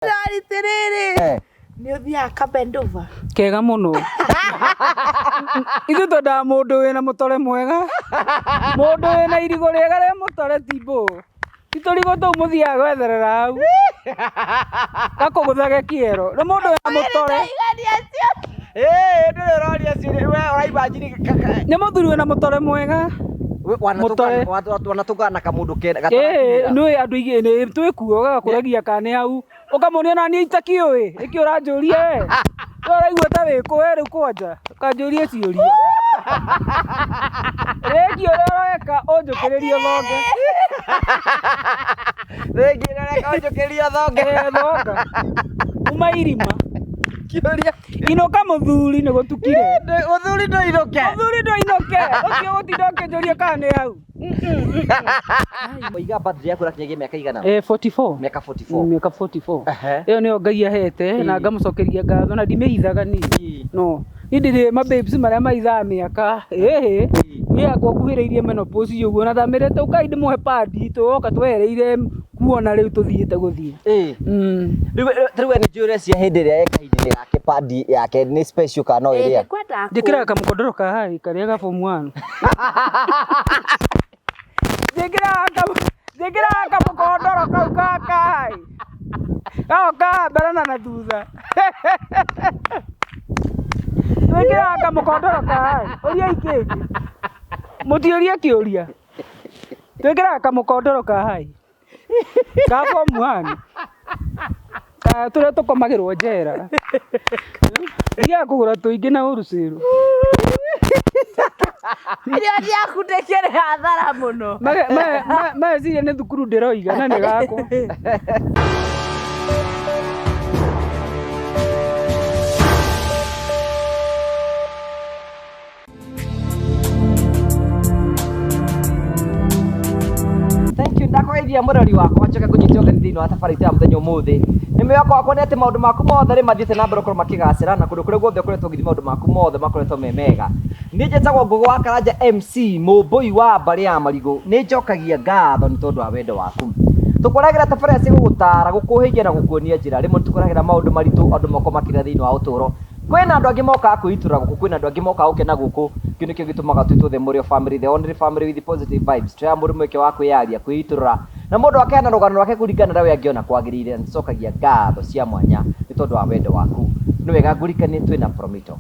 Rĩrĩ nĩ ũthiaga kabendova? Kega mũno. Ithuĩ twendaga mũndũ wĩna mũtore mwega, mũndũ wĩna irigũ rĩega rĩa mũtore, ti mbũ, ti tũrigũ tũu mũthiaga gwetherera hau gakũgũthage kĩero, nĩ mũndũ wĩna mũtore. Ndũrĩ ũroria ciũria we ũraimagine. Nĩ mũthuri wĩna mũtore mwega. Mũtore. Wanatũgana kamũndũ kena. Ĩĩ, nĩ andũ aingĩ nĩ twĩkuo gagakũragia kana nĩ hau ũkamũnia na niĩ itakĩũĩ nĩkĩ ũranjũria we, we ũraigua ta wĩkũ we rĩu kwanja ũkanjũria ciũria rĩngĩ ũrĩa ũreka ũnjũkĩrĩrie thonge. Rĩngĩ ũreka ũnjũkĩrĩrie thonge. Eh, thonga uma irima. Kĩũria. Inũka mũthuri, nĩ gũtukire. Mũthuri ndũinũke. Mũthuri ndũinũke, ũcio gũtinda ũkĩnjũria kana nĩ hau. Waiga birthday yaku ĩrakinyagia mĩaka igana? Eh, 44. Mĩaka 44. Mĩaka 44. Ehe. Ĩyo nĩyo Ngai ahete na ngamũcokeria ngatho na ndimĩhithaga niĩ. No niĩ ndirĩ mababes marĩa mahithaga mĩaka, ĩhĩ, niĩ yakwa nguhĩrĩirie menopause ũguo na ndamĩrĩte ũkai ndĩmũhe padi tũgoka twehereire kuona rĩu tũthiĩte gũthiĩ. Rĩu we nĩ njũĩ ũrecia hĩndĩ ĩrĩa e kahinda-inĩ gake padi yake nĩ special kana no ĩrĩa. Njĩkĩraga kamũkondoro ka hai karĩa ga form 1, njĩkĩraga kamũkondoro kau ka kahai gao ka mbere na thutha, twĩkĩraga kamũkondoro ka hai. Ũriai kĩngĩ, mũtiũrie kĩũria. Twĩkĩraga kamũkondoro ka hai ka form 1 ka tũrĩa tũkomagĩrwo njera, thiaga kũgũra tũingĩ na wholesale. Irio ciaku ndĩkĩrĩ hathara mũno. Meciria nĩ thukuru ndĩroiga na nĩ gakwa. Thank you, ndakũgeithia mũrori wakwa, njoke kũnyita ũgeni thĩinĩ wa tabarĩra itũ ya mũthenya ũmũthĩ. Nĩ mwĩhoko wakwa nĩ atĩ maũndũ maku mothe nĩ mathiĩte na mbere gũkorwo makĩgacĩra na kũndũ kũrĩa guothe ũkoretwo ũgĩthiĩ maũndũ maku mothe makoretwo me mega. Niĩ njĩtagwo Ngũgũ wa Karanja MC mũmbũi wa mbarĩ ya Marigũ. Nĩ njokagia ngatho nĩ tondũ wa wendo waku. Tũkũragĩra tabarĩra cigũgũtara, gũkũhĩgia na gũkuonia njĩra. Rĩmwe nĩ tũkũragĩra maũndũ maritũ andũ moko makĩra thĩinĩ wa ũtũũro. Kwĩna andũ angĩ mokaga kwĩitũrũra gũkũ, kwĩna andũ angĩ mokaga gũkena gũkũ. Kĩu nĩkĩo gĩtũmaga twĩtwo the Mũrĩo family, the only family with positive vibes. Tũheaga mũndũ mweke wa kwĩyaria, kwĩitũrũra na mũndũ akeana rũgano rwake kũringana na ũrĩa we angĩona kwagĩrĩire. Na tũcokagia ngatho cia mwanya nĩ tondũ wa wendo waku. Nĩ wega ngũririkanie twĩna Promito.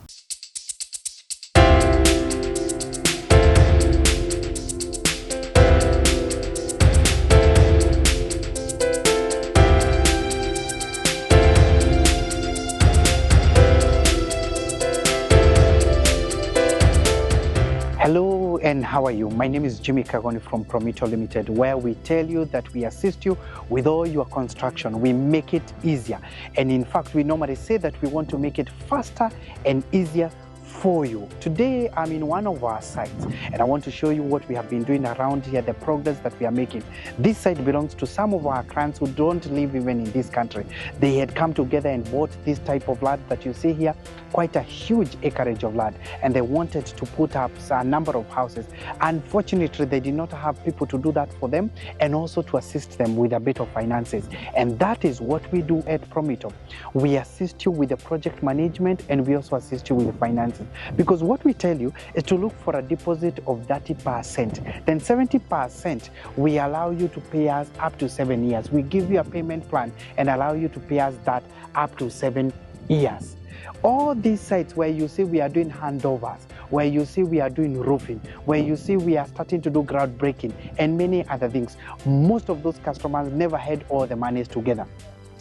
Hello and how are you? My name is Jimmy Kagoni from Promito Limited, where we tell you that we assist you with all your construction. We make it easier. And in fact, we normally say that we want to make it faster and easier for you. Today, I'm in one of our sites and I want to show you what we have been doing around here, the progress that we are making. This site belongs to some of our clients who don't live even in this country. They had come together and bought this type of land that you see here, quite a huge acreage of land, and they wanted to put up a number of houses. Unfortunately, they did not have people to do that for them and also to assist them with a bit of finances. And that is what we do at Promito. We assist you with the project management and we also assist you with the finances. Because what we tell you is to look for a deposit of 30%. Then 70% we allow you to pay us up to 7 years. We give you a payment plan and allow you to pay us that up to 7 years. All these sites where you see we are doing handovers, where you see we are doing roofing, where you see we are starting to do groundbreaking and many other things, most of those customers never had all the monies together.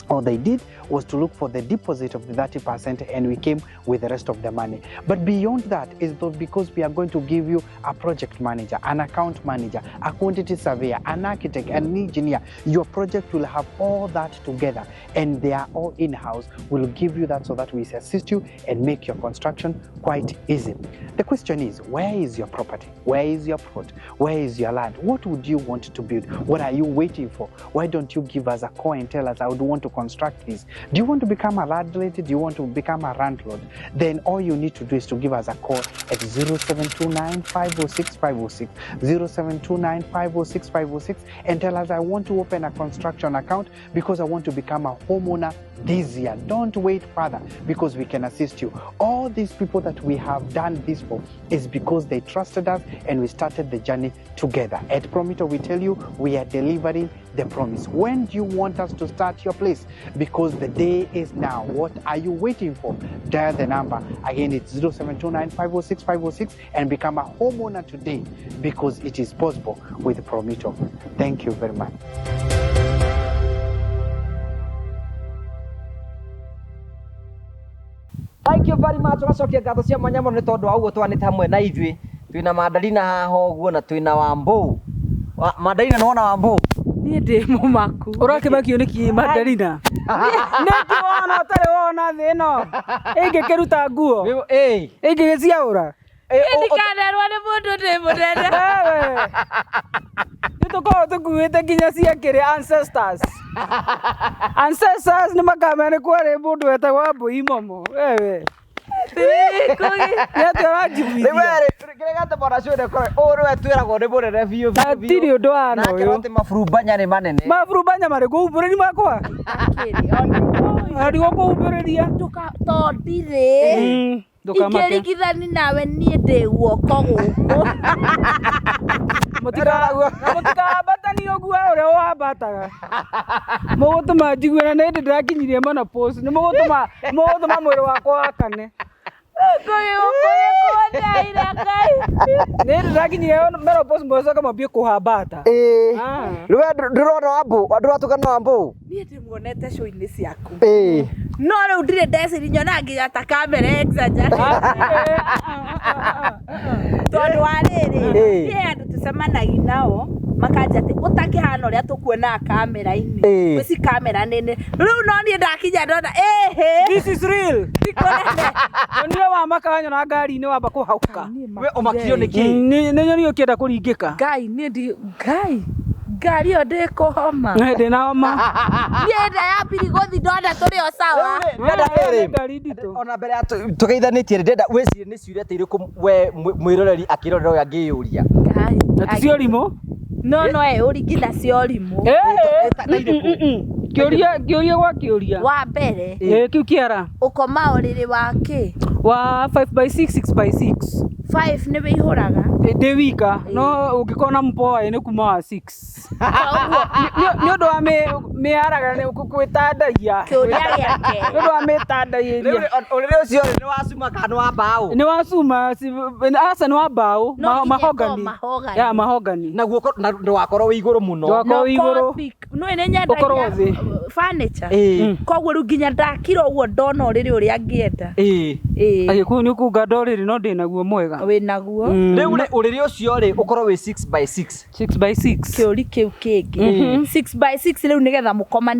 All they did was to look for the deposit of the 30% and we came with the rest of the money. But beyond that is though, because we are going to give you a project manager, an account manager, a quantity surveyor, an architect, an engineer. Your project will have all that together and they are all in-house. We'll give you that so that we assist you and make your construction quite easy. The question is, where is your property? Where is your plot? Where is your land? What would you want to build? What are you waiting for? Why don't you give us a call and tell us, I would want to construct this. Do you want to become a landlady? Do you want to become a landlord? Then all you need to do is to give us a call at 0729 506 506, 0729 506 506, and tell us, I want to open a construction account because I want to become a homeowner this year. Don't wait further, because we can assist you. All these people that we have done this for is because they trusted us and we started the journey together. At Promito, we tell you we are delivering the promise. When do you want us to start your place? Because the day is now. What are you waiting for? Dial the number. Again, it's 0729 506 506 and become a homeowner today, because it is possible with Promito. Thank you very much. Thank you very much. Ũgacokia ngatho cia mwanya mũno nĩ tondũ wa ũguo twanĩte hamwe na ithuĩ. Twĩna Mandarina haha ũguo na twĩna Wambũ. Mandarina nĩ wona Wambũ? Niĩ ndĩ mũmaku. Ũrakĩmakio nĩ kĩ Mandarina? Nĩkĩ wona ũtarĩ wona thĩ ĩno? Ĩngĩkĩruta nguo? Ĩngĩgĩciaũra? Niĩ ndikanerwo nĩ mũndũ ndĩ mũnene. Wewe. Nĩ tũkoragwo tũkuĩte nginya cia kĩrĩa ancestors. Ancestors nĩ makamenya nĩ kwarĩ mũndũ wetagwo Wambũi Momo. Wewe. Nĩ atĩa ũranjiguithia? Rĩu we rĩ, kĩrĩa gĩatũma ona ciũria korwo ũũ nĩwe twĩragwo nĩ mũnene biũ biũ biũ. Hatirĩ ũndũ wa Na ũyũ. akerwo atĩ maburumbanya nĩ manene. Maburumbanya marĩ kũhumbũrĩria makwa? Arigwo kũhumbũrĩria. To ndirĩ. Ndũkamake. Ingĩringithani nawe niĩ ndĩ guoko gũkũ. Mũtikaambatanie ũguo ũrĩa ũwambataga. Mũgũtũma njigue na nĩ hĩndĩ ndĩrakinyirie menopause. Nĩ mũgũtũma mwĩrĩ wakwa wakane. Nĩ hĩndĩ ndĩrakinyirie menopause mũgĩcoka mwambie kũhambata. Rĩu we ndũrona Wambũ? Ndũratũngana na Wambũ? Niĩ ndĩmuonete show-inĩ ciaku. No rĩu ndirĩ ndeciria nyonaga nginya ta kamera exaggerate. Tondũ wa rĩrĩ, niĩ andũ tũcemanagia nao makanja atĩ ũtakĩhana ũrĩa tũkuonaga kamera-inĩ. Gwĩci kamera nene. Rĩu no niĩ ndakinya ndona ĩhĩ. This is real. Ti kũnene. Nyonire wa maka nyona ngari-inĩ wamba kũhauka. We ũmakirio nĩ kĩ? Nĩ nyonire ũkĩenda kũringĩka. Ngai niĩ ndi Ngai ngari ĩyo ndĩkũhoma. Ndĩ na homa. Niĩ nda ya piri gũthi ndona tũrĩ o sawa. Ndĩrenda rĩrĩ. Ngari nditũ. Ona mbere ya tũgeithanĩtie rĩ, ndĩrenda wĩcirie nĩ ciũria ta irĩkũ we mwĩroreri akĩrorera ũyũ angĩyũria. Ngai. Na ti cia ũrimũ. No no eyũri nginya cia ũrimũ. Kĩũria kĩũria gwa kĩũria. Wa mbere Kĩu kĩara. ũkoma ũrĩrĩ wa kĩ? Wa 5x6 6x6. 5 nĩ wĩihũraga. Ndĩ wika no ũngĩkorwo na mpoa nĩ kuma wa 6. Nĩ ũndũ wa mĩaraga gwĩtandaia. Kĩũria gĩake. Nĩ ũndũ wa mĩtandaia Rĩu iria. rĩ, ũrĩrĩ ũcio rĩ, nĩ wa cuma kana nĩ wa mbaũ? Nĩ wa cuma aca nĩ wa mbaũ No nginya mahogany. ĩkorwo mahogany. Ya mahogany. Na guoko na ndũgakorwo wĩ igũrũ mũno. Ndũgakorwo wĩ igũrũ. No nĩ Ũkorwo nyendagia thĩ. furniture. Koguo rĩu nginya ndakira ũguo ndona ũrĩrĩ ũrĩa ngĩenda. Agĩkũyũ nĩ ũkũnga ndorĩrĩ no ndĩ naguo mwega. Wĩ naguo. Rĩu rĩ, ũrĩrĩ ũcio rĩ, ũkorwo wĩ 6x6. 6x6. Kĩũri kĩu kĩngĩ. 6x6 rĩu nĩgetha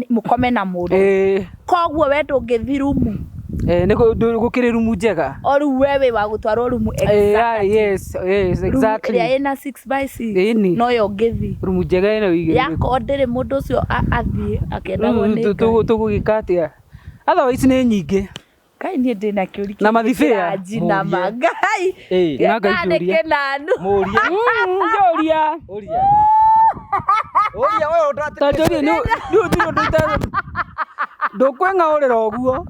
mũkome na mũndũ. Koguo we ndũngĩthi rumu. Nĩ gũkĩrĩ rumu njega. O rĩu we wĩ wa gũtwarwo rumu Yes, yes, exactly. Ĩrĩa ĩna 6x6. Ĩni. Noyo ũngĩthi. Rumu njega ĩna ũigĩrĩrĩku. Yakorwo ndĩrĩ mũndũ ũcio athiĩ akĩendagwo nĩ Ngai. Tũgũgĩka atĩa? Otherwise nĩ nyingĩ. Ngai niĩ ndĩna kĩũri Na mathibĩa. kĩranjinama. Ngai. Na Ngai Gĩka nĩ kĩũria. kĩnanu. Mũrie. Njũria. Ũria. Ũria wewe ũndũ Ta njũrie nĩ ũtirĩ ũndũ ndũkwĩng'aũrĩra ũguo.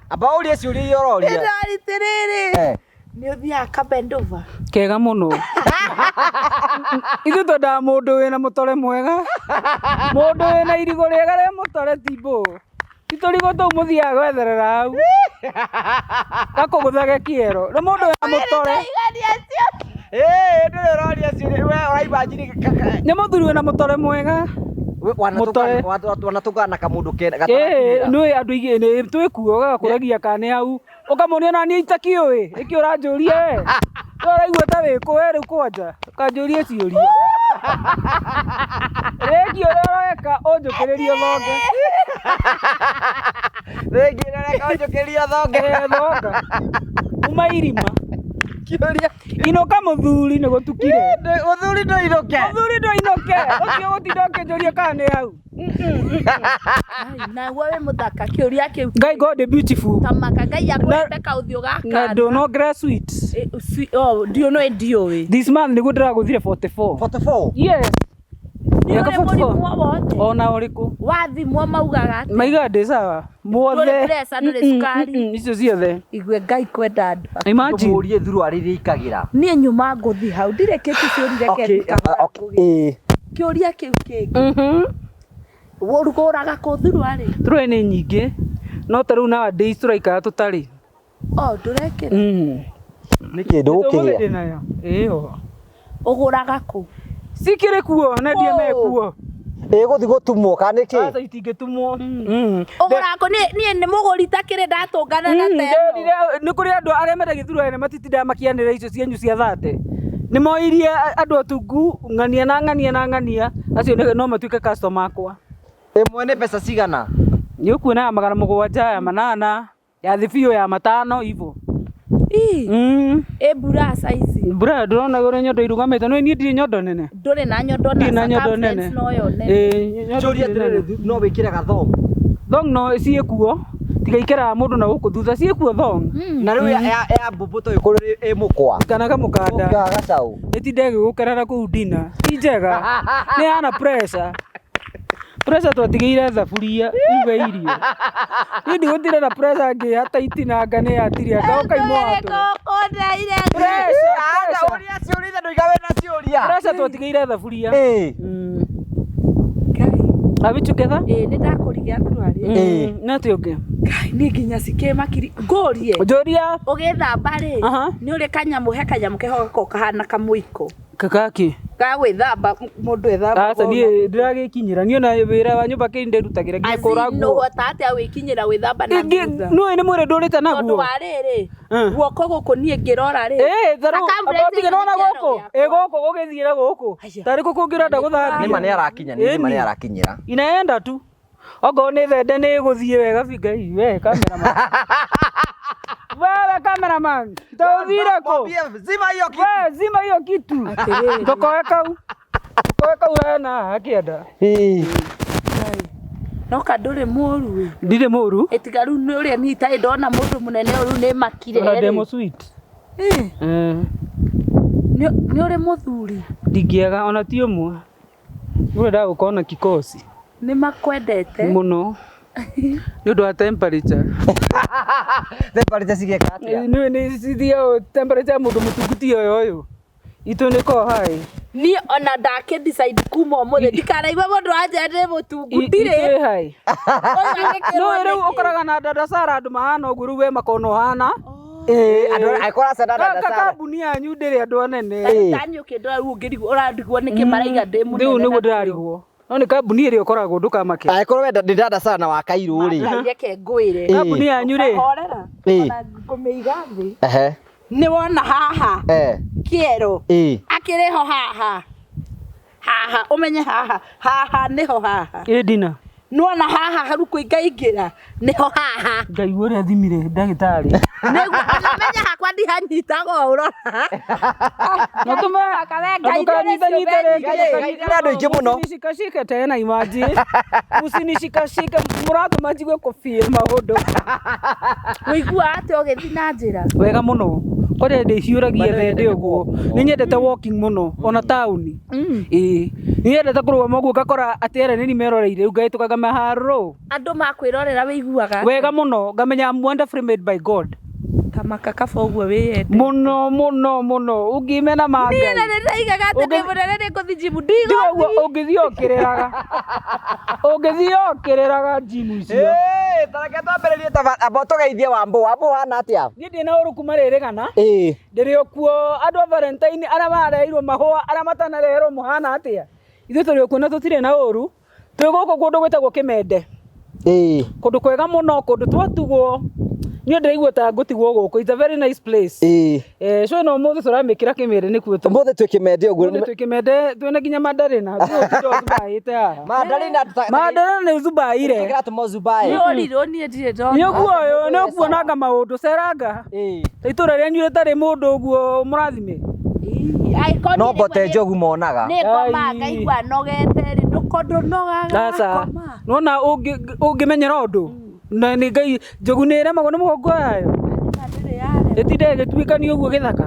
Amba ũrie ciũria iria ũroria. Ndĩrori atĩrĩrĩ. Nĩ ũthiaga Kabendova? Kega mũno. Ithuĩ twendaga mũndũ wĩna mũtore mwega. Mũndũ wĩna irigũ rĩega rĩa mũtore ti mbũ. Ti tũrigũ tũu mũthiaga gwetherera hau. Gakũgũthage kĩero. Nĩ mũndũ wĩna mũtore. Ndũrĩ ũroria ciũria we ũraimagine Nĩ mũthuri wĩna mũtore mwega. Mũtore. Wanatũngana na kamũndũ kena Nĩ andũ aingĩ nĩ twĩkuo gagakũragia kana nĩ hau. Ũkamũria ona niĩ itakĩũĩ. Nĩkĩ ũranjũria we? We ũraigua ta wĩ kũ we rĩu kwanja? Ũkanjũria ciũria. Rĩngĩ ũrĩa ũreka ũnjũkĩrĩrie thonge. Rĩngĩ ũrĩa ũreka ũnjũkĩrĩrie thonge. Thonga. Uma irima. Kĩũria. Inũka mũthuri nĩ gũtukire. Mũthuri ndũinũke. Mũthuri ndũinũke. Ũcio gũtinda ũkĩnjũria kana nĩ hau. Ai, naguo wĩ mũthaka kĩũria kĩu Ngai God is beautiful. Tamaka Ngai akũhete kaũthiũ gaka. Na ndũnongera sweet. Oh, ndiũ no ndiũĩ. This month nĩguo ndĩragũthire 44. 44. Yes. Nĩ Mĩaka ũrĩ 44. mũrimũ o wothe. Ona ũrĩkũ. Wathimwo maugaga atĩa? Maigaga ndĩ sawa. Mothe. Ndũrĩ pressure, ndũrĩ cukari. Icio ciothe. Igue Ngai kwenda andũ. Imagine. Tũmũrie thuruarĩ iria ikagĩra. Niĩ nyuma ngũthi hau ndirĩ kĩtu ciũrire Okay, okay, ĩĩ. Kĩũria kĩu kĩngĩ. Ũrugũraga kũ thuruarĩ? Thuruarĩ nĩ nyingĩ. No ta rĩu nowadays tũraikara tũtarĩ. Oh, ndũrekĩra. Nĩkĩ ndũgũkĩgĩa? Ndĩ nayo. Ĩyo. Ũgũraga kũ? Cikĩrĩ kuo na ndiĩ mekuo. Ĩgũthiĩ gũtumwo kana nĩkĩ? Aca itingĩtumwo. Ũgũraga kũ? Niĩ nĩ mũgũri takĩrĩ ndatũngana na ta ĩno. Nĩ kũrĩ andũ arĩa mendagia thuruarĩ na matitindaga makĩanĩrĩra icio cianyu cia thate. Nĩ moirie andũ atungu ng'ania na ng'ania na ng'ania acio no matuĩke customer akwa. Ĩmwe nĩ mbeca cigana? Nĩ ũkuona ya 700, ya 800, ya thĩ biũ ya 500 hivo. Ii. Ĩ mbura size. Mbura ndũrona ũrĩa nyondo irũgamĩte no niĩ ndirĩ nyondo nene. Ndũrĩ na nyondo Ndirĩ na nyondo circumference nene. no yone. Ĩĩ, nyondo Njũrie ndirĩ nene. atĩrĩrĩ, no wĩkĩre gathong? Thong no ciĩkuo tiga ikeraga mũndũ na gũkũ thutha ciĩkuo thong. Na rĩu ya mbũmbũ to ĩkorwo ĩ mũkwa. Kana kamũkanda. Mũkwa gacaũ. Ĩtinde ĩgĩgũkerera kũu ndina. Ti njega. Nĩ hana pressure. Pressure twatigĩire thaburia iruge irio. Niĩ ndigũtinda na pressure ngĩhata itinanga nĩ yatiria ngoka imwatũ. Pressure, pressure. Ũria ciũria ndũiga wĩna ciũria. Pressure twatigĩire thaburia. Ĩĩ. Are we together? Ĩĩ nĩ ndakũrigia thuruarĩ. No ti ũngĩ. Ngai niĩ nginya cikĩmakiri. Ngũrie. Njũria. Ũgĩthamba rĩ, nĩ ũrĩ kanyamũ he kanyamũ keho gakoragwo kahana kamũiko. Kakaki. Ga gwĩthamba mũndũ ethamba. Aca niĩ ndĩragĩkinyĩra niĩ ona wĩra wa nyũmba kĩrĩ ndĩrutagĩra nginya kũra nguo. Ũhota atĩa gwĩkinyĩra gwĩthamba na thutha? Nĩũĩ nĩ mwĩrĩ ndũrĩte Tondũ naguo. wa rĩrĩ, guoko gũkũ niĩ ngĩrora rĩ. Ĩĩ ta rĩu circumference amba nona ĩno nĩ gũkũ. kĩero Ĩ gũkũ gũgĩthiĩra gũkũ. Tarĩ kũ kũngĩ ũrenda gũthambia. Nĩma nĩ arakinya, nĩma nĩ arakinyĩra. Inaenda tu. Okorwo nĩ thende nĩ ĩgũthiĩ wega biũ Ngai we cameraman. Wewe cameraman, tũthire kũ? Zima hiyo kitu. We zima hiyo kitu. Ndũkoe kau. Ndũkoe kau hena haha kĩenda. No ka ndũrĩ mũru ĩ. Ndirĩ mũru. Ĩtiga rĩu nĩ ũrĩa niĩ itarĩ ndona mũndũ mũnene ũyũ nĩ makire Ona ndĩ rĩ. mũ sweet. Nĩ ũrĩ mũthuri. Ndingĩaga ona ti ũmwe. Ũrenda gũkorwo na kikosi. Nĩ makwendete. Mũno. Nĩ ũndũ wa temperature. Temperature cigeka atĩa? Nĩ nĩ cithiaga temperature ya mũndũ mũtungu ti ũyũ ũyũ. Itũ nĩ ko high. Niĩ ona ndakĩ decide kuma ũmũthĩ ndikanaigua mũndũ wanjĩra ndĩ mũtungu ndirĩ. Itũ ĩ high. Ũyũ No rĩu ũkoraga na dada Sara andũ mahana ũguo rĩu we makona ũhana. Ĩĩ, andũ angĩkorwo acenda dada Sara. Kambuni yanyu ndĩrĩ andũ anene. Tani ũkĩndora rĩu ũngĩrigwo ũrarigwo nĩkĩ maraiga ndĩ mũnene. Rĩu nĩguo ndĩrarigwo. No nĩ kambuni ĩrĩa ũkoragwo ndũkamake. Angĩkorwo wenda ndĩ dada Sara na wa Kairũ rĩ. Ngai reke ngwĩre. Kambuni yanyu rĩ. Horera. Ona ngũmĩiga thĩ. Ehe. Nĩ wona haha. Kĩero. Akĩrĩ ho haha. Haha ũmenye haha. Haha nĩho haha. Ĩ ndina. Nĩwona haha haru kũingaingĩra nĩho haha. Ngai ũrĩa thimire ndagĩtarĩ. Nĩguo ona menye hakwa ndihanyitaga ũrora. Ndũkanyitanyite rĩngĩ. Andũ aingĩ mũno. Usinishikashike tena imagine. Usinishikashike mũratũma njigue kũfeel maũndũ. Wĩiguaga atĩa ũgĩthiĩ na njĩra? Wega mũno. Kwanja ndĩciũragia thende ũguo. Nĩ nyendete walking mũno ona taũni. Ĩĩ. Nĩ nyendete kũrũgama ũguo ngakora atĩ ere nĩ meroreire rĩu ngahĩtũka ngamaharũrũ. Andũ makwĩrorera wĩiguaga atĩa? Wega mũno ngamenya I'm wonderfully made by God. Ta makakaba ũguo wĩyende. Mũno mũno mũno ũngĩmena ma Niĩ Ngai. na nĩndaigaga atĩ ndĩ mũnene nĩngũthiĩ njimu Tiga ũguo ndigũthiĩ. ũngĩthiĩ ũkĩrĩraga. Ũngĩthiĩ ũkĩrĩraga njimu icio. Ĩĩ, ta reke twambĩrĩrie amba tũgeithie Wambũ. Wambũ ũhana atĩa? Niĩ ndĩ na ũru kuma rĩrĩgana. Ĩĩ. Ndĩrĩ o kuo andũ a Valentine arĩa mareheirwo mahũa arĩa matanareherwo mũhana atĩa? Ithuĩ tũrĩ o kuo na tũtirĩ na ũru. Twĩ gũkũ kũndũ gwĩtagwo Kĩmende. Ĩĩ. Kũndũ kwega mũno, kũndũ twatugwo. Niĩ ndĩraigua ta ngũtigwo gũkũ. It's a very nice place. Ĩĩ. Show ĩno ũmũthĩ tũramĩkĩra Kĩmende nĩkuo tũrĩ. Ũmũthĩ twĩ Kĩmende ũguo. Ũmũthĩ twĩ Kĩmende twĩna nginya mandarĩna. Ũtinda ũcubaĩte haha. Mandarĩna Mandarĩna nĩ ũcubaire. Kĩratũma ũcubae. Nĩ ũrirwo niĩ ndirĩ ndona. Nĩ ũguo ũyũ nĩ ũkuonanga maũndũ ceranga. Ĩĩ. Ta itũra rĩanyu rĩtarĩ mũndũ ũguo mũrathime. Angĩkorwo No niĩ mbote rĩmwe njogu monaga. Nĩ ngomaga ngaigua nogete rĩ, ndũkona Ko ndũnogaga Aca. wakoma. Nona ũngĩmenyera ũndũ na nĩ Ngai njogu nĩ ĩremagwo nĩ mũgongo wayo. Na ndĩrĩ yarema. Ĩtinda ĩgĩtuĩkania ũguo gĩthaka.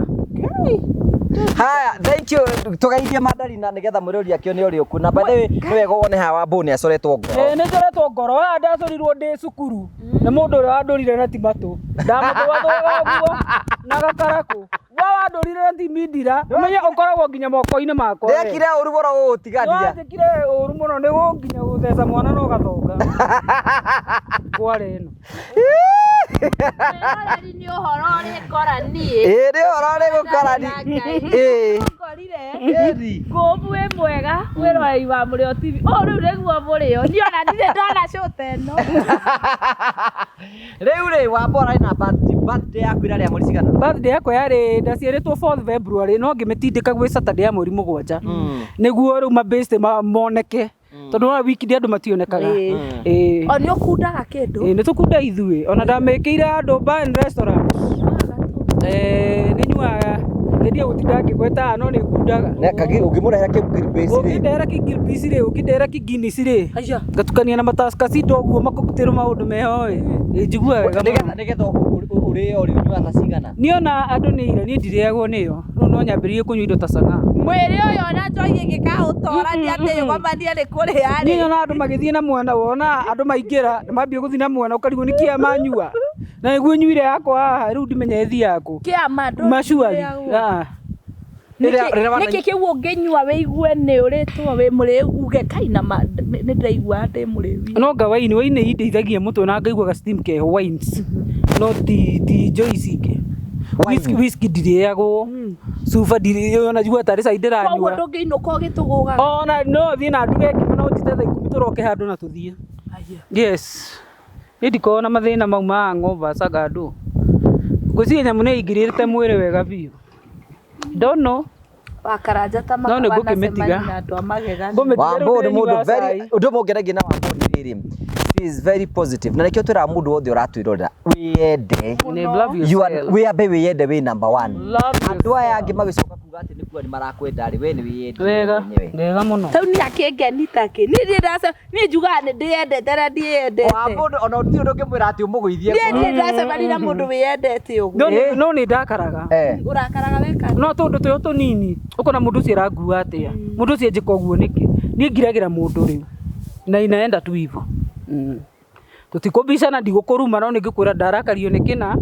Haya, thank you. Tugeithie Mandarina nigetha mwirori akĩone ũrĩa ũku. Na by the way, nĩ wega wone haha Wambũ nĩ acoretwo ngoro. Ĩĩ nĩ njoretwo ngoro haha ndacorirwo ndĩ cukuru nĩ mũndũ ũrĩa wandũrire na ti matũ ndamũthũathũaga ũguo na gakarakũ wa wandũrire na ti mindira ũmenye ũkoragwo nginya moko-inĩ makwa we. Ndekire ũru mũno gũgũtigania. Nĩwanjĩkire ũru mũno nĩ nginya gũtheca mwana no gathonga ngware ĩno. Mwĩroreri nĩ ũhoro ũrĩ ngora niĩ. Ĩĩ nĩ ũhoro ũrĩ gũkorani. Ĩĩ. Ngorire. Ngũmbu wĩ mwega mwĩroreri wa Mũrĩo TV. Ũũ rĩu nĩguo mũrĩo. Niĩ ona ndirĩ ndona show ta ĩno. Rĩu rĩ Wambũ ararĩ na birthday yaku ĩrarĩ ya mweri cigana? Birthday yakwa yarĩ ndaciarĩtwo 4th February no ngĩmĩtindĩka gwĩ Saturday ya mweri 7 nĩguo rĩu mabĩste moneke tondũ wa wiki andũ mationekaga. Ĩĩ. O nĩ ũkundaga kĩndũ. Ĩĩ nĩ tũkunda ithuĩ ona ndamĩkĩire handũ bar and restaurant. Nĩ nyuaga ngendie gũtinda ngĩgweta haha no nĩ ngundaga. Na kagi ũngĩmũrehera kĩ base rĩ. Ũngĩndehera kĩ Gilbis rĩ, ũngĩndehera kĩ Guinness rĩ, Aya. ngatukania na mataskasindo ũguo makokutĩrwo maũndũ meho ĩ, ĩ njiguaga wega mũno. Nĩgetha nĩgetha ũrĩo rĩ ũnyuaga ta cigana? Niĩ ona andũ nĩ ira niĩ ndirĩagwo nĩyo rĩu no nyambĩrĩrie kũnyua indo ta chang'aa. Mwĩrĩ ũyũ ona njohi ĩngĩkaũtorania atĩ ĩgomanie nĩ kũrĩa Niĩ rĩ. nyonaga andũ magĩthiĩ na mwena wona andũ maingĩra na mambia gũthiĩ na mwena ũkarigwo nĩ kĩa manyua na nĩguo nyuire yakwa haha rĩu ndimenya ĩthiaga kũ. Kĩama ndũ. Macuari. Rĩrĩa Nĩkĩ kĩu ũngĩnyua wĩigue nĩ ũrĩtwo wĩ mũrĩu uge kai na nĩ ndĩraigua ndĩ mũrĩu. No nga waini waini indeithagia mũtwe na ngaigua ga steam keho wines no ti ti njohi ici ingĩ. Wine. Whisky ndirĩagwo cuba ndirĩ ona njigua tarĩ cai Koguo ndĩranyua. ndũngĩinũka ũgĩtũgũgaga. Ona no thiĩ na nduge ngima no njite thaa 10 tũroke handũ na tũthiĩ. Yes. Niĩ ndikoragwo na mathĩna mau ma hangover canga ndũ. Ngwĩciria nyamũ nĩ ĩingĩrĩte mwĩrĩ wega biũ. Don't know. Wakaranja ta No nĩ ngũkĩmĩtiga. na andũ a magegania. Ngũmĩtiga rĩu Wambũ nĩ mũndũ ndĩrenyuaga very cai. ũndũ ũmwe ũngenagia na Wambũ nĩ rĩrĩ she is very positive na nĩkĩo twĩraga mũndũ wothe ũratwĩrorera wĩyende. Nĩ love You are yourself. wĩambe wĩyende wĩ number one. Love Andũ aya angĩ magĩcoka kuga atĩ nĩ kuga nĩ marakwenda rĩ we nĩ wĩyendire Wega, mwenyewe. wega mũno. Tau niĩ akĩngeni takĩ. Niĩ ndirĩ ndace niĩ njugaga nĩ ndĩyendete na ndiĩyendete. Wambũ ona gũtirĩ ũndũ ũngĩmwĩra atĩ ũmũgũithie Niĩ ngoro. ndirĩ ndacemania na mũndũ wĩyendete ũguo. No nĩ ndakaraga. Ũrakaraga weka. No tũndũ tũyũ tũnini ũkona mũndũ ũcio arangua atĩa mũndũ ũcio anjĩka ũguo nĩkĩ niĩ ngiragĩra mũndũ rĩu na inaenda tu hivyo. Tũtikũbicana ndigũkũruma no nĩngĩkwĩra ndarakario nĩ kĩna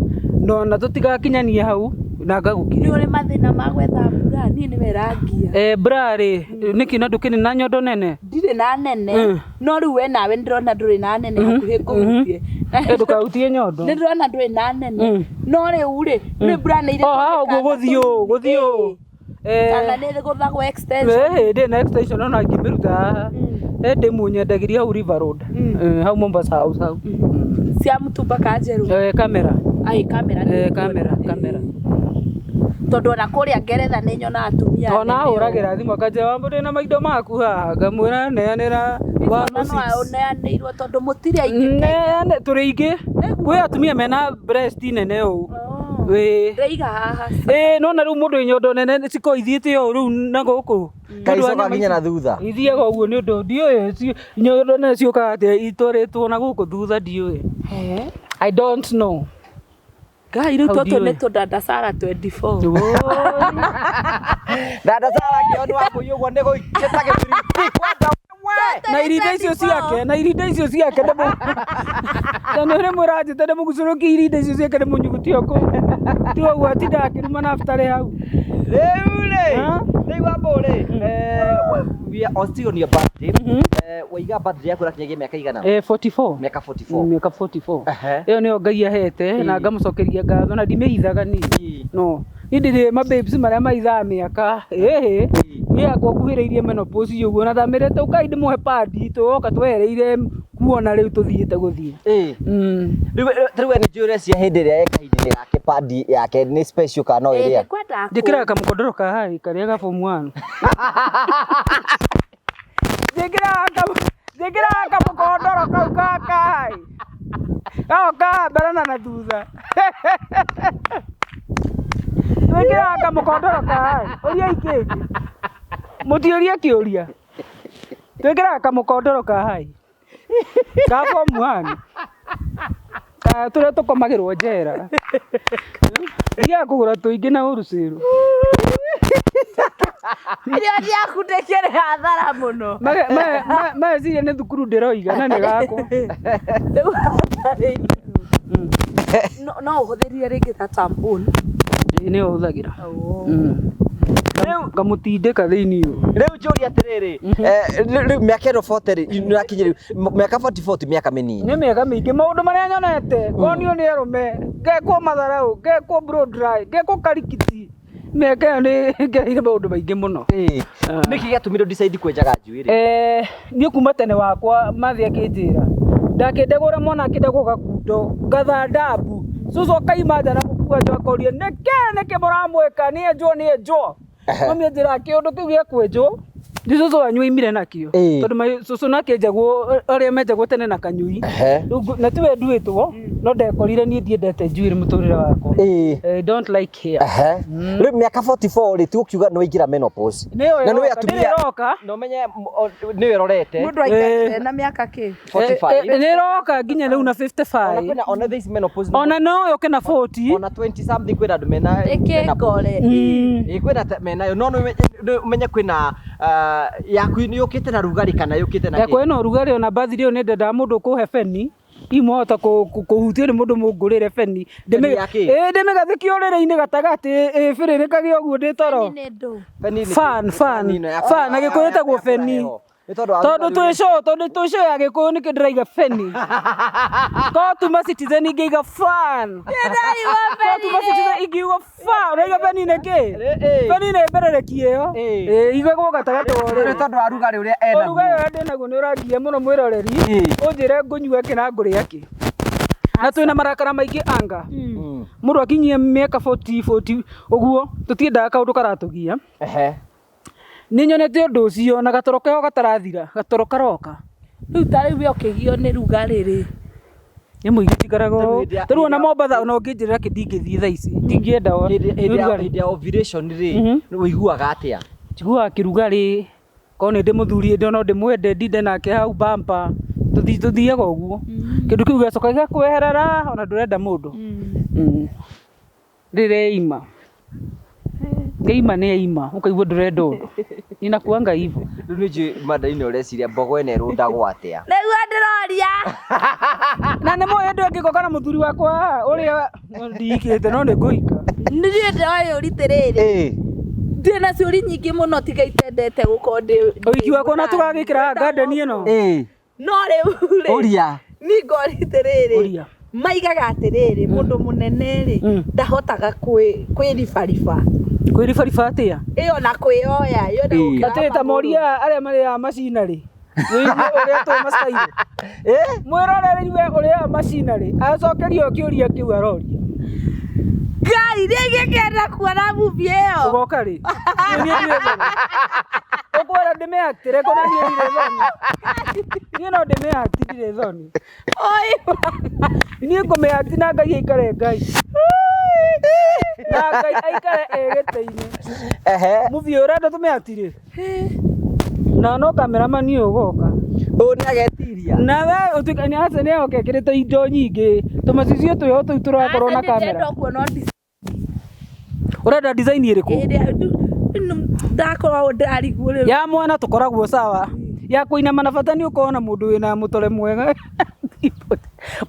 no na tũtigakinyanie hau na Nĩ ngagũkiria. ũrĩ mathĩna ma gwetha mbura niĩ nĩwe ĩrangia. Bra rĩ nĩkĩ na ndũkĩrĩ na nyondo nene? Ndirĩ na nene no rĩu we nawe nĩndĩrona ndũrĩ na nene hakuhĩ ngũhutie. Ndũkahutie nyondo. Nĩndĩrona ndũrĩ na nene no rĩu rĩ nĩ mbura nĩ irĩ O haha ũguo gũthiĩ ũũ gũthiĩ ũũ. Kana nĩ gũthagwo extension. Ndĩ na extension ona ingĩmĩruta haha. Ndĩ mũnyendagĩria hau River Road. Hau Mombasa House hau. Cia mũtumba ka njerũ. Kamera. Ai kamera. Kamera kamera. Tondũ ona kũrĩa Ngeretha nĩ nyonaga atumia. Ona ahũragĩra thimũ akanjĩra Wambũ ndĩna maindo maku haha ngamwĩra neanĩra Ona no ũneanĩirwo tondũ mũtirĩ aingĩ. Neane tũrĩ aingĩ. Kwĩ atumia mena breast nene ũũ. Wĩ. Ndĩraiga haha. Ĩĩ nona rĩu mũndũ wĩ nyondo nene cikoragwo ithiĩte ũũ rĩu na gũkũ. Kaĩ icokaga nginya na thutha. Ithiaga ũguo nĩ ũndũ ndiũĩ nyondo nene ciũkaga atĩa itwarĩtwo na gũkũ thutha ndiũĩ. I don't know. Ngai rĩu Hau tũtũ ndiũĩ. nĩ tũdada Sara 24. Dada Sara akĩona Wambũi ũguo nĩ gũikĩta gĩbiriti kwenda we. Na irinda icio ciake na irinda icio ciake ndĩmũ na nĩ mũranjĩta ndĩmũgucũrũkie irinda icio ciake ndĩmũnyugutie kũu ti ũguo atinda akĩruma na after hau. Rĩu rĩ rĩu Wambũ rĩ we are still on your birthday. Waiga birthday yaku ĩrakinyagia mĩaka igana? 44. Mĩaka 44. Mĩaka 44. Ehe. Ĩyo nĩyo Ngai ahete na ngamũcokeria ngatho na ndimĩhithaga niĩ. No niĩ ndirĩ mababes marĩa maithaga mĩaka ĩhĩ niĩ yakwa nguhĩrĩirie menopause ũguo na ndamĩrĩte ũkai ndĩmũhe padi tũgoka twehereire kuona rĩu tũthiĩte gũthiĩ. Rĩu rĩu we nĩ njũĩ ũrecia hĩndĩ ĩrĩa e kahinda-inĩ gake padi yake nĩ special kana no ĩrĩa? Nĩngwenda Njĩkĩraga kamũkondoro ka hai karĩa ga form 1. Njĩkĩraga kamũkondoro kau ka kahai. Gao ka mbere na na thutha. Twĩkĩraga kamũkondoro ka hai. Ũria ikĩngĩ. Mũtiũrie kĩũria. Twĩkĩraga kamũkondoro ka hai. Ka form 1. Ka tũrĩa tũkomagĩrwo njera. Thiaga kũgũra tũingĩ na wholesale. Period yaku ndĩkĩrĩ hathara mũno. Meciria nĩ thukuru ndĩroiga na nĩ gakwa. Rĩu no ũhũthĩrire rĩngĩ ta tampon. Nĩ hũthagĩra. Ngamũtindĩka thĩinĩ ũũ. Rĩu njũria atĩrĩrĩ, rĩu mĩaka ĩno 40 rĩ, nĩũrakinyia rĩu mĩaka 44 ti mĩaka mĩnini. Nĩ mĩaka mĩingĩ maũndũ marĩa nyonete ngonio nĩ arũme ngekwo matharau ngekwo blow dry ngekwo karikiti mĩaka ĩyo nĩ ngereire maũndũ maingĩ mũno. Nĩkĩ gĩatũmire decide kwenjaga njuĩrĩ? Niĩ kuma tene wakwa mathi akĩnjĩra ndakĩndagũra mwana akĩndagwo gakundo ngatha ndambu cucu akaima nja na mũkua nja akoria nĩkĩ nĩkĩ mũramwĩka nĩenjwo nĩenjwo. Mami anjĩraga kĩũndũ kĩu gĩa kwenjwo nĩ cũcũ wanyu aimire nakĩo tondũ cũcũ nake enjagwo arĩa menjagwo tene na kanyui na tiwe nduĩtwo no ndekorire niĩ ndiendete njuĩrĩ mũtũrĩre wakwa. Don't like hair. Rĩu mĩaka 44 rĩ ti gũkiuga nĩ waingĩra menopause. Na nĩ atumia ĩroka na ũmenye nĩyo ĩrorete. Mũndũ aikarire na mĩaka kĩ? 45. Nĩ ĩroka nginya rĩu na 55. Ona thaa ici menopause. Ona no yũke na 40. Ona 20 something kwĩna andũ mena Ĩkĩngore. Kwĩna menayo no ũmenye kwĩna yaku nĩ yũkĩte na rugarĩ kana yũkĩte na yakwa ĩno rugarĩ ona birthday ĩyo nĩ ndendaga mũndũ ũkũhe beni imwahota kũhutio nĩ mũndũ mũngũrĩre beni ndĩmĩgathĩkie ũrĩrĩ-inĩ gatagatĩ ĩbĩrĩrĩkage ũguo ndĩ toro. Fan fan fan na Gĩkũyũ ĩtagwo beni tondũ twĩ show ya Gĩkũyũ nĩkĩo ndĩraiga beni korwo tuma Citizen ingĩiga fan korwo tuma Citizen ingiuga fan ũraiga beni nĩkĩ beni nĩ mberereki ĩyo ĩigagwo gatagatĩ wa ũrĩrĩ tondũ wa rugarĩ ũrĩa enaguo. Ũrugarĩ ũrĩa ndĩnaguo nĩ ũrangia mũno mwĩroreri ũnjĩre ngũnyua kĩ na ngũrĩa kĩ na twĩna marakara maingĩ anga mũndũ akinyie mĩaka 40 40 ũguo tũtiendaga kaũndũ karatũgia. Nĩ nyonete ũndũ ũcio na gatoro keho gatarathira gatoro karoka rĩu ta rĩu we ũkĩgio nĩ rugarĩ rĩ nĩ mũingĩ njikaraga ũũ ta rĩu ona Mombatha ona ũngĩnjĩrĩra kĩ ndingĩthiĩ thaa ici ndingĩenda hĩndĩ ya ovulation rĩ ũiguaga atĩa? Njiguaga kĩrugarĩ korwo nĩ ndĩ mũthuri ĩndĩ no ndĩmwende ndinde nake hau bampa tũthiaga ũguo kĩndũ kĩu gĩacoka gĩgakweherera ona ndũrenda mũndũ rĩreima ngeima nĩ aima ũkaigua ndũrenda ũndũ ninakuanga hivyo. Rĩu nĩ njũĩ Mandarina ũreciria mbogo ĩno ĩrũndagwo atĩa? Nĩguo ndĩroria. Na nĩ mũĩ hĩndĩ ĩyo ngĩgoka na mũthuri wakwa ũrĩa ndihikĩte no nĩ ngũhika. Niĩ ndĩroyũria atĩrĩrĩ ndĩ na ciũri nyingĩ mũno tiga itendete gũkorwo ndĩ ũhiki wakwa na tũgagĩkĩra garden ĩno. No rĩu rĩ ũria niĩ ngoria atĩrĩrĩ maigaga atĩrĩrĩ mũndũ mũnene rĩ ndahotaga kwĩribariba. Kwĩribariba atĩa? Ĩyo na kwĩoya ĩyo na gũkĩra atĩ ta moria arĩa marĩaga macinarĩ ũrĩa twĩ macairĩ mwĩroreri we ũrĩaga macinarĩ acokerio kĩũria kĩu aroria. Ngai nĩngĩkenda kuona movie ĩyo. Ũgoka rĩ? Niĩ ndirĩ thoni. Ũkwenda ndĩmĩaktĩre kũna niĩ ndirĩ thoni. Niĩ no ndĩmĩakti ndirĩ thoni. Niĩ ngũmĩakti na Ngai aikare Ngai. Na Ngai aikare e gĩtĩ-inĩ. Movie ĩyo ũrenda tũmĩakti rĩ? Na no cameraman ũyũ ũgoka. Ũyũ nĩ agetiria. Na we ũtuĩke nĩ aca nĩ oke ekĩrĩte indo nyingĩ tũmacicio twĩho tũu tũrakorwo na kamera. Ũrenda design ĩrĩkũ? Ndakorwo ndĩrarigwo rĩu. Ya mwana tũkoragwo sawa. Ya kũinama na bata nĩ ũkorwo na mũndũ wĩna mũtore mwega.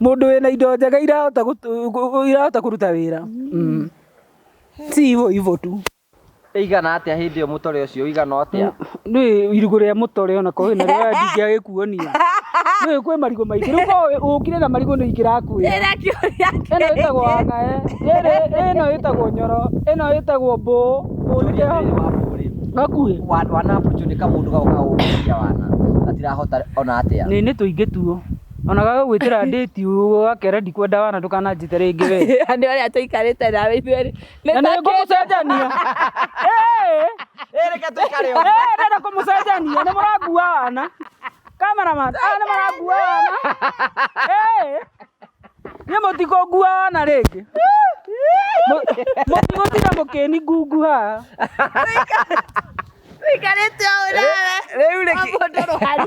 Mũndũ wĩna indo njega irahota kũruta wĩra. Si hivyo hivyo tu. Ĩigana atĩa hĩndĩ ĩyo mũtore ũcio ũigana atĩa? Nĩ irigũ rĩa mũtore ona korwo wĩna rĩo ndingĩagĩkuonia. Nĩ kwĩ marigũ maingĩ rĩu korwo ũkire na marigũ nĩ ingĩrakwĩra. Ĩra kĩũria Ĩno ĩtagwo wang'ae, ĩno ĩtagwo nyoro, ĩno ĩtagwo mbũũ. Mbũũ nĩ kĩo gakuhĩ. Wana approach nĩ kamũndũ gagoka gũgũcia wana gatirahota ona atĩa. Nĩ tũingĩ tuo. Ona gagagwĩtĩra date ũgakera ndikwenda wana ndũkananjĩte rĩngĩ we. Nĩ ũrĩa tũikarĩte nawe ithuerĩ. Na nĩ ngũmũcenjania. Reke tũikare ũguo. Ndĩrenda kũmũcenjania nĩ mũrakua wana. Cameraman, aya nĩ marakua wana. Niĩ mũtikũngua wana rĩngĩ. Mũtigũtinda mũkĩni ngungu haha. Tũikarĩte ũũ nawe. Rĩu rĩ Mũndũ rũhari.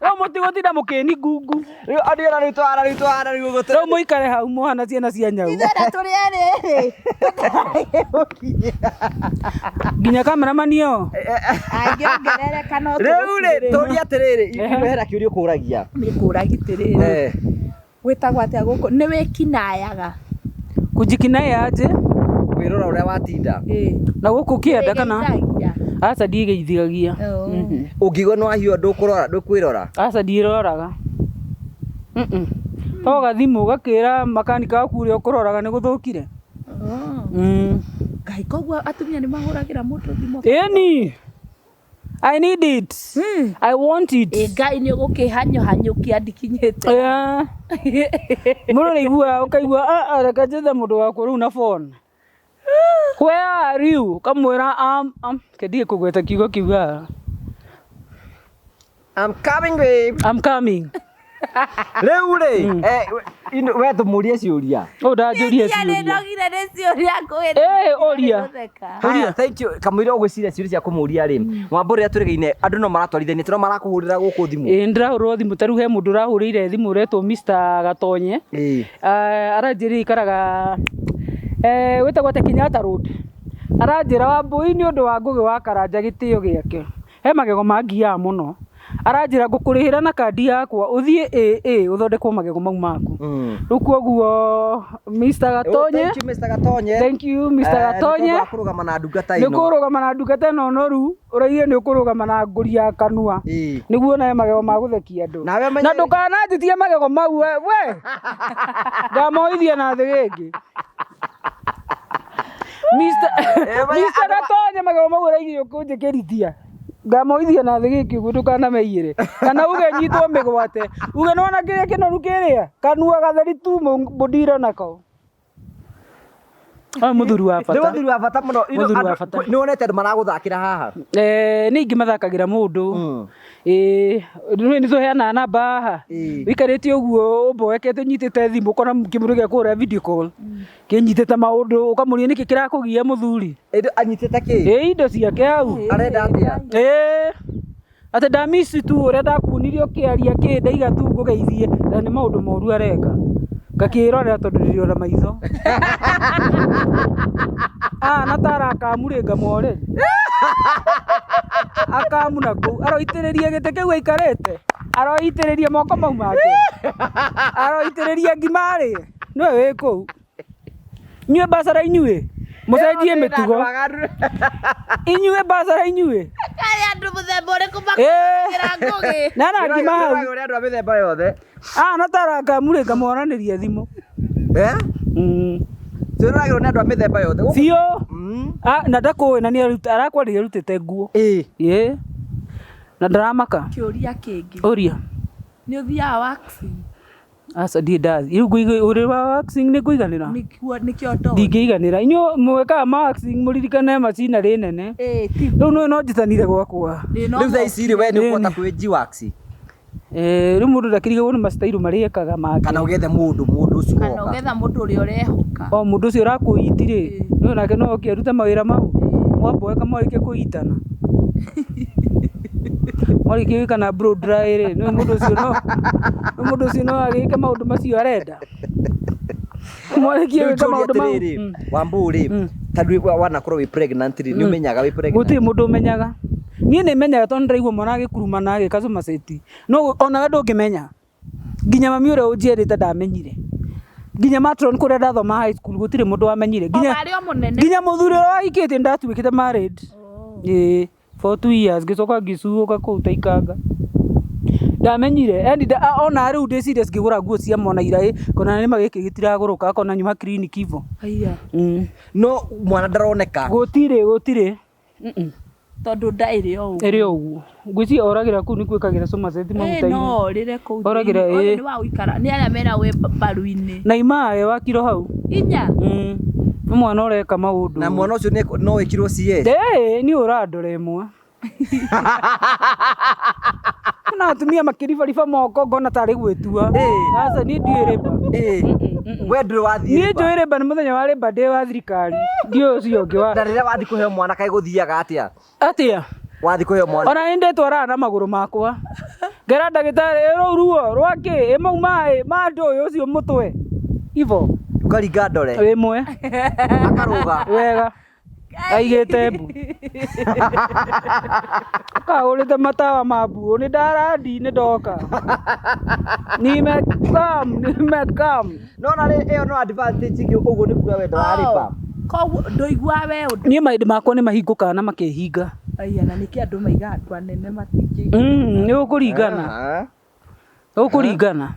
Rĩu mũtigũtinda mũkĩni ngungu. Rĩu andũ ĩra rĩu twara rĩu twara rĩu ũguo Rĩu mũikare hau mũhana ciana cia nyau. Ithuĩ tũrĩ erĩ rĩ. Nginya cameraman ĩyo. Angĩongerereka no Rĩu rĩ tũgũkuĩre. tũrie atĩrĩrĩ hena kĩũria ũkũragia. Nĩngũragia atĩrĩrĩ. Eh. Gwĩtagwo atĩa gũkũ? Nĩ wĩkinayaga. Kujikinai aje Kwĩrora ũrĩa watinda. Na gũkũ kĩenda kana Wĩgeithagia. aca ndiĩgeithagia. Oh. Ũngĩigua nĩ wahiũha ndũkũrora ndũkwĩrora. Aca ndiĩroraga. To gathimũ gakĩra makanika waku ũrĩa ũkũroraga nĩ gũthũkire. Oh. Ngai koguo atumia nĩ mahũragĩra mũndũ thimũ. Ĩni. I need it. I want it. Ĩ Ngai nĩ ũgũkĩhanyũhanyũkia ndikinyĩte. Yeah. Mũndũ nĩaiguaga ũkaigua "Ah, ah, reke njethe mũndũ wakwa rĩu na phone. Where are you? Ũkamwĩra am kendige kũgweta kiugo kĩu haha. I'm coming babe. I'm coming. Rĩu rĩ we tũmũrie ciũria. Ũũ ndanjũria Nĩ ciũria. ndogire nĩ ciũria ngũĩ. Ĩ, ũria. Haya, thank you. Kamũira ũgwĩciria ciũria cia kũmũria rĩ, mwambo rĩrĩa tũrĩgaine andũ no maratwarithania tondũ marakũhũrĩra gũkũ thimũ. Ĩ ndĩrahũrwo thimũ ta rĩu he mũndũ ũrahũrĩire thimũ ũretwo Mr. Gatonye. Ĩĩ. Aranjĩrire ikaraga wĩtagwo atĩa Kenyatta Road. Aranjĩra Wambũi nĩ ũndũ wa Ngũgĩ wa Karanja gĩtĩo gĩake. He magego mangiaga mũno. Aranjĩra ngũkũrĩhĩra na kandi yakwa ũthiĩ AA ũthondekwo magego mau maku. Rĩu koguo Mr. Gatonye, Thank you Mr. Gatonye. thank you Mr. Eh, nĩ tondũ Gatonye. wa kũrũgama na ndungata Nĩ ĩno. kũrũgama na ndungata ĩno noru ũraigire nĩ ũkũrũgama na ngũri ya kanua. Ĩĩ. Nĩguo nawe magego ma gũthekia andũ. Nawe ũmenye- Na ndũkananjĩtie magego mau we. we. Ngamoithia na thĩ gĩngĩ. Mr. Mr. Gatonye magego mau ũraigire ũkũnjĩkĩrithia. Ngamoithia na thĩ gĩkĩ ũguo ndũkanameiyĩre. Kana uge nyitwo mĩgwate. Uge nĩwona kĩrĩa kĩnoru kĩrĩa? Kanua gatheri tu mũndiro nako. Ũyũ mũthuri wa Nĩ bata. mũthuri wa bata mũno. You know, Mũthuri wa andũ- bata. Nĩ wonete andũ maragũthakĩra haha. Nĩ ingĩ mathakagĩra mũndũ. Ĩĩ nĩ tũheanaga namba haha. Ĩĩ. Ũikarĩte ũguo ũmboekete ũnyitĩte thimũ ũkona kĩmũndũ gĩa kũhũra video call. Kĩnyitĩte maũndũ ũkamũria nĩkĩ kĩrakũgia mũthuri. Ĩndũ anyitĩte kĩ? Ĩĩ indo ciake hau. Arenda atĩa? Ĩĩ. Atĩ ndamici tu ũrĩa ndakuonirie ũkĩaria kĩ ndaiga tu ngũgeithie na nĩ maũndũ moru areka. Ngakĩrorera tondũ ndĩrĩ ona maitho. Ah, na tara akamu rĩ ngamworĩria. Akamu na kũu aroitĩrĩria gĩtĩ kĩu aikarĩte. Aroitĩrĩria moko mau make. Aroitĩrĩria ngima arĩe. Nĩwe wĩ kũu. Inyuĩ mbacara inyuĩ. Mũcenjie mĩtugo. Inyuĩ mbacara inyuĩ. Karĩ andũ mũthemba ũrĩkũ Ĩĩ. makũhũragĩra ngũgĩ? Na na ngima hau. Ũrĩa andũ a mĩthemba yothe. Ah, na tara akamurĩ ngamworanĩria thimũ. Eh? Twĩroragĩrwo nĩ andũ a mĩthemba yothe. Gũkũ- Biũ. Mm. Ah, na ndakũĩ na nĩ arakwarĩria arutĩte nguo. Ĩĩ. Ĩĩ. Na ndaramaka. Kĩũria kĩngĩ. Ũria. Nĩ ũthiaga waxing? Aca ndirĩ ndathiĩ. Rĩu ũrĩ wa waxing nĩ ngũiganĩra? Nĩkĩo nĩkĩo ndoĩ. Ndingĩiganĩra. Inyuĩ mwĩkaga ma waxing mũririkane macinarĩ nene. Ĩĩ ti. Rĩu nĩ no njitanire gwakwa. Ĩ, no Rĩu thaa ici rĩ we nĩ ũkũhota Ĩĩ. kwĩnji wax Rĩu mũndũ ndakĩrigagwo nĩ macitairũ marĩa ekaga make. kana ũgethe mũndũ mũndũ ũcio Kana woka. ũgetha mũndũ ũrĩa ũrehoka. O mũndũ ũcio ũrakũiti rĩ, nĩwe nake no oke arute mawĩra mau. Mwamboeka mwarĩkia kũitana. Mwarĩkia gwĩkana blow dry rĩ, nĩwe mũndũ ũcio no nĩwe mũndũ ũcio no agĩke maũndũ macio arenda. Mwarĩkia Rĩu gwĩka njũrie maũndũ mau. atĩrĩrĩ, Wambũ rĩ, tondũ wanakorwo wĩ pregnant rĩ, nĩ ũmenyaga wĩ pregnant? Gũtirĩ mũndũ ũmenyaga. Niĩ nĩ menyaga tondũ nĩndĩraigua mwana agĩkurumana agĩka cũmacĩti. No onawe ndũngĩmenya. Nginya mami ũrĩa ũnjiarĩte ndamenyire. Nginya matron kũrĩa ndathoma high school gũtirĩ mũndũ wamenyire. Nginya Warĩ o mũnene. nginya mũthuri ũrĩa wahikĩtie nĩndatuĩkĩte married. Ĩĩ for 2 years ngĩcoka ngĩcuũka kũu ta ikanga. Ndamenyire yani ona rĩu ndĩ serious ngĩgũra nguo cia mwana ira ĩ kona nĩma gĩkĩ gĩtiragũrũka akona nyuma clinic hivo. Haiya. No mwana ndaroneka. Gũtirĩ gũtirĩ. Tondũ nda ĩrĩ o ũguo. Ĩrĩ o ũguo. Ngwĩciria oragĩra kũu nĩ gwĩkagĩra cũmaceti Ĩ, maguta-inĩ. no orĩre kũu. Oragĩra, thĩinĩ. Othe ĩ. nĩ wa gũikara. Nĩ arĩa mera wĩ mbaru-inĩ. Na imae wa kiro hau. Inya. Nĩ mwana ũreka maũndũ. Na mwana ũcio no wĩkirwo CS. Ĩĩ niĩ ũrandora ĩmwe. Na atumia makĩribariba moko ngona tarĩ gwĩtua. Aca niĩ ndiũĩ rĩmba. Ĩĩ. We ndũrĩ wathiĩ Niĩ rĩmba? njũĩ rĩmba nĩ mũthenya wa rĩmba ndĩ wa thirikari. Ndiũĩ ũcio ũngĩ wa Na rĩrĩa wathiĩ kũheo mwana kaĩ gũthiaga atĩa? atĩa? Wathi kũheo mwana. Ona nĩ ndĩtwaraga na magũrũ makwa. Ngera ndagĩtarĩ ĩ rũu ruo rwa kĩ ĩ mau maĩ ma ndũĩ ũcio mũtwe. Ivo Ũkaringa ndore. ĩmwe Akarũga. wega aigĩte mbu. Kahũrĩte matawa ma mbuũ nĩ ndarandi nĩ ndoka. Nimekam nimekam. No na rĩ ĩyo no advantage ĩngĩ ũguo nĩ kuga we ndũrarĩba. Koguo ndũiguaga we ũndũ. Niĩ maũndũ makwa nĩ mahingũkaga na makehinga. Aya na nĩkĩ andũ maigaga andũ anene matingĩ. Nĩ gũkũringana. Nĩ gũkũringana.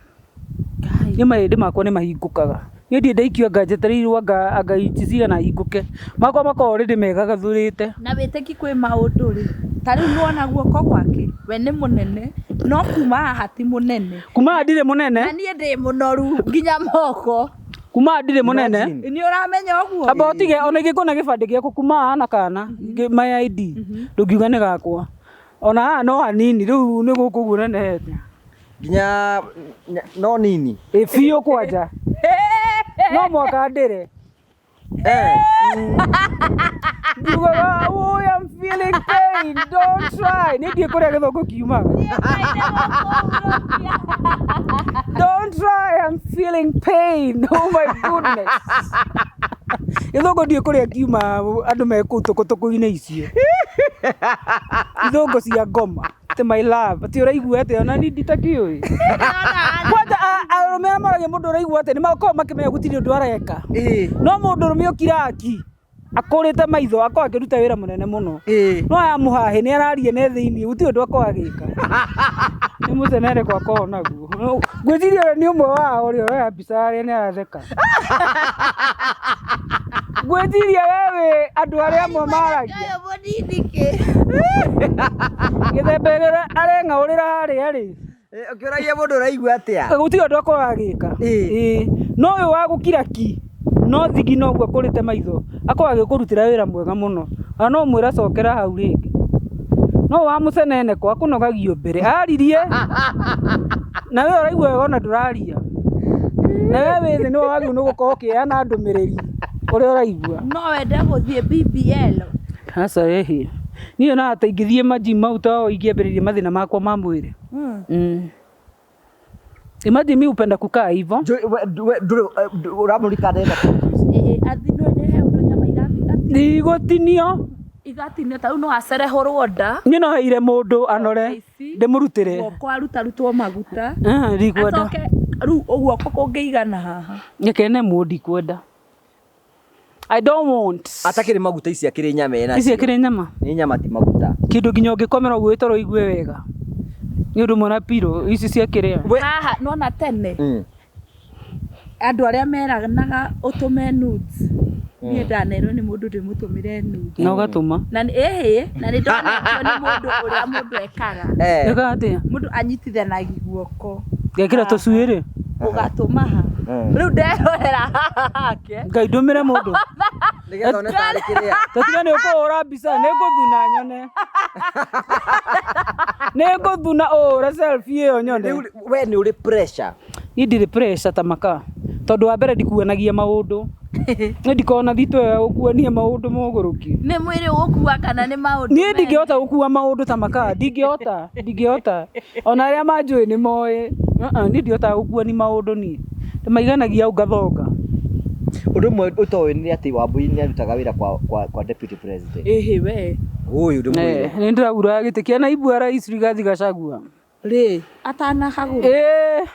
Niĩ mahĩndĩ makwa nĩ mahingũkaga. Niĩ ndirĩ ndaikio anga njetereirwo anga inji cigana hingũke. Makwa makoragwo already megagathũrĩte. Na wĩtĩki kwĩ maũndũ rĩ. Ta rĩu nĩwona guoko gwake we nĩ mũnene no kuma haha ti mũnene. Kuma haha ndirĩ mũnene. Na niĩ ndĩ mũnoru nginya moko. Kuma haha ndirĩ mũnene. Imagine. Nĩ ũramenya ũguo? Amba ũtige ona ingĩkuona gĩbandĩ gĩaku kuma haha na kana my ID ndũngiuga nĩ gakwa. Ona haha no hanini rĩu nĩ gũkũ ũguo nenehete. Nginya no nini. Ĩ biũ kwanja. No mwaka ndĩre. Eh. Ngiugaga oh, I'm feeling pain, don't try. Niĩ ndiĩ kũrĩa gĩthũngũ kiumaga. Don't try, I'm feeling pain. Oh my goodness. Gĩthũngũ ndiĩ kũrĩa kiuma andũ me kũu tũkũtũkũ-inĩ icio. Ithũngũ cia ngoma. Atĩ my love, atĩ ũraigua atĩa ona niĩ nditakĩũĩ. Kwanja arũme arĩa moragia mũndũ ũraigua atĩa nĩ makoragwo makĩmenya gũtirĩ ũndũ areka. Ĩĩ. No mũndũ ũrũme ũkiraki akũrĩte maitho akoragwo akĩruta wĩra mũnene mũno. Ĩĩ. No aya mũhahĩ nĩ araria ne thĩiniĩ gũtirĩ ũndũ akoragwo agĩka. Nĩ mũcenere kwa akoragwo naguo. Ngwĩciria ũrĩa nĩ ũmwe wao ũrĩa ũroya mbica harĩa nĩ aratheka. Ngwĩciria we wĩ andũ arĩa amwe maragia. Ũyũ mũnini kĩ. Gĩthemba ĩrĩa areng'aũrĩra harĩa rĩ. Ũkĩũragia mũndũ ũraigua atĩa? Gũtirĩ ũndũ akoragwo agĩka. Ĩĩ. Ĩĩ. No ũyũ wa gũkira ki no thigi noguo akũrĩte maitho akoragwo agĩkũrutĩra wĩra mwega mũno. Ona no ũmwĩre cokera hau rĩngĩ. No wa mũceneneko akũnogagio mbere aririe na we ũraigua wega ona ndũraria. Na we wĩ thĩ nĩwe wagĩrĩirwo nĩ gũkorwo ũkĩheana ndũmĩrĩri ũrĩa ũraigua. No wende gũthiĩ BBL. Aca ĩhĩ. Niĩ ona ta ingĩthiĩ manji mau ta o ingĩambĩrĩria mathĩna makwa ma mwĩrĩ. Imagine mi hupenda kukaa hivyo. Ũramũrika ndenda Ĩĩ athi no nĩ he ũndũ nyama Ndigũtinio. igatinio ta rĩu no acerehũrwo nda. Niĩ no heire mũndũ anore Ici. ndĩmũrutĩre. Guoko arutarutwo maguta. Ndikwenda. Acoke rĩu guoko kũngĩigana haha. Reke nemwo ndikwenda. I don't want. Atakĩrĩ maguta ici akĩrĩ nyama ĩna. Ici akĩrĩ nyama. Nĩ nyama ti maguta. Kĩndũ nginya ũngĩkomera ũguo wĩtoro ũigue wega. Nĩ ũndũ mwana pillow ici cia kĩrĩa. Haha nona tene andũ arĩa meranaga ũtũme nudes. Niĩ ndanerwo nĩ mũndũ ndĩmũtũmĩre nudes. Na ũgatũma. Na ĩhĩ na nĩ ndonetio nĩ mũndũ ũrĩa mũndũ ekaga. Ĩkaga atĩa? Mũndũ anyitithanagia guoko. Ngekĩra tũcuĩrĩ. Ũgatũma ha. Rĩu nderorera haha hake. Ngai ndũmĩre mũndũ. Nĩgetha one tarĩ kĩrĩa. Tatiga nĩ ũkũhũra mbica nĩ ngũthuna nyone. Nĩ ngũthuna ũhũre selfie ĩyo nyone. Rĩu we nĩ ũrĩ pressure. Niĩ ndirĩ pressure ta makaa. Tondũ wa mbere ndikuanagia maũndũ. Niĩ ndikoragwo na thitũ ĩyo ya gũkuania maũndũ mogũrũki. Nĩ mwĩrĩ ũgũkua kana nĩ maũndũ? Niĩ ndingĩhota gũkua maũndũ ta makaa. Ndingĩhota. Ndingĩhota. Ona arĩa manjũĩ nĩ moĩ. Niĩ ndihotaga gũkuania maũndũ niĩ. Ndĩmaiganagia hau ngathonga. Ũndũ ũmwe ũtoĩ nĩ atĩ Wambui nĩ arutaga wĩra kwa deputy president. Ĩhĩ we. Ũyũ ndĩmwĩre. Nĩ ndĩrahuraga gĩtĩ kĩa naibu wa rais Rigathi Gachagua. Rĩ atanahagũrwo. Ĩĩ.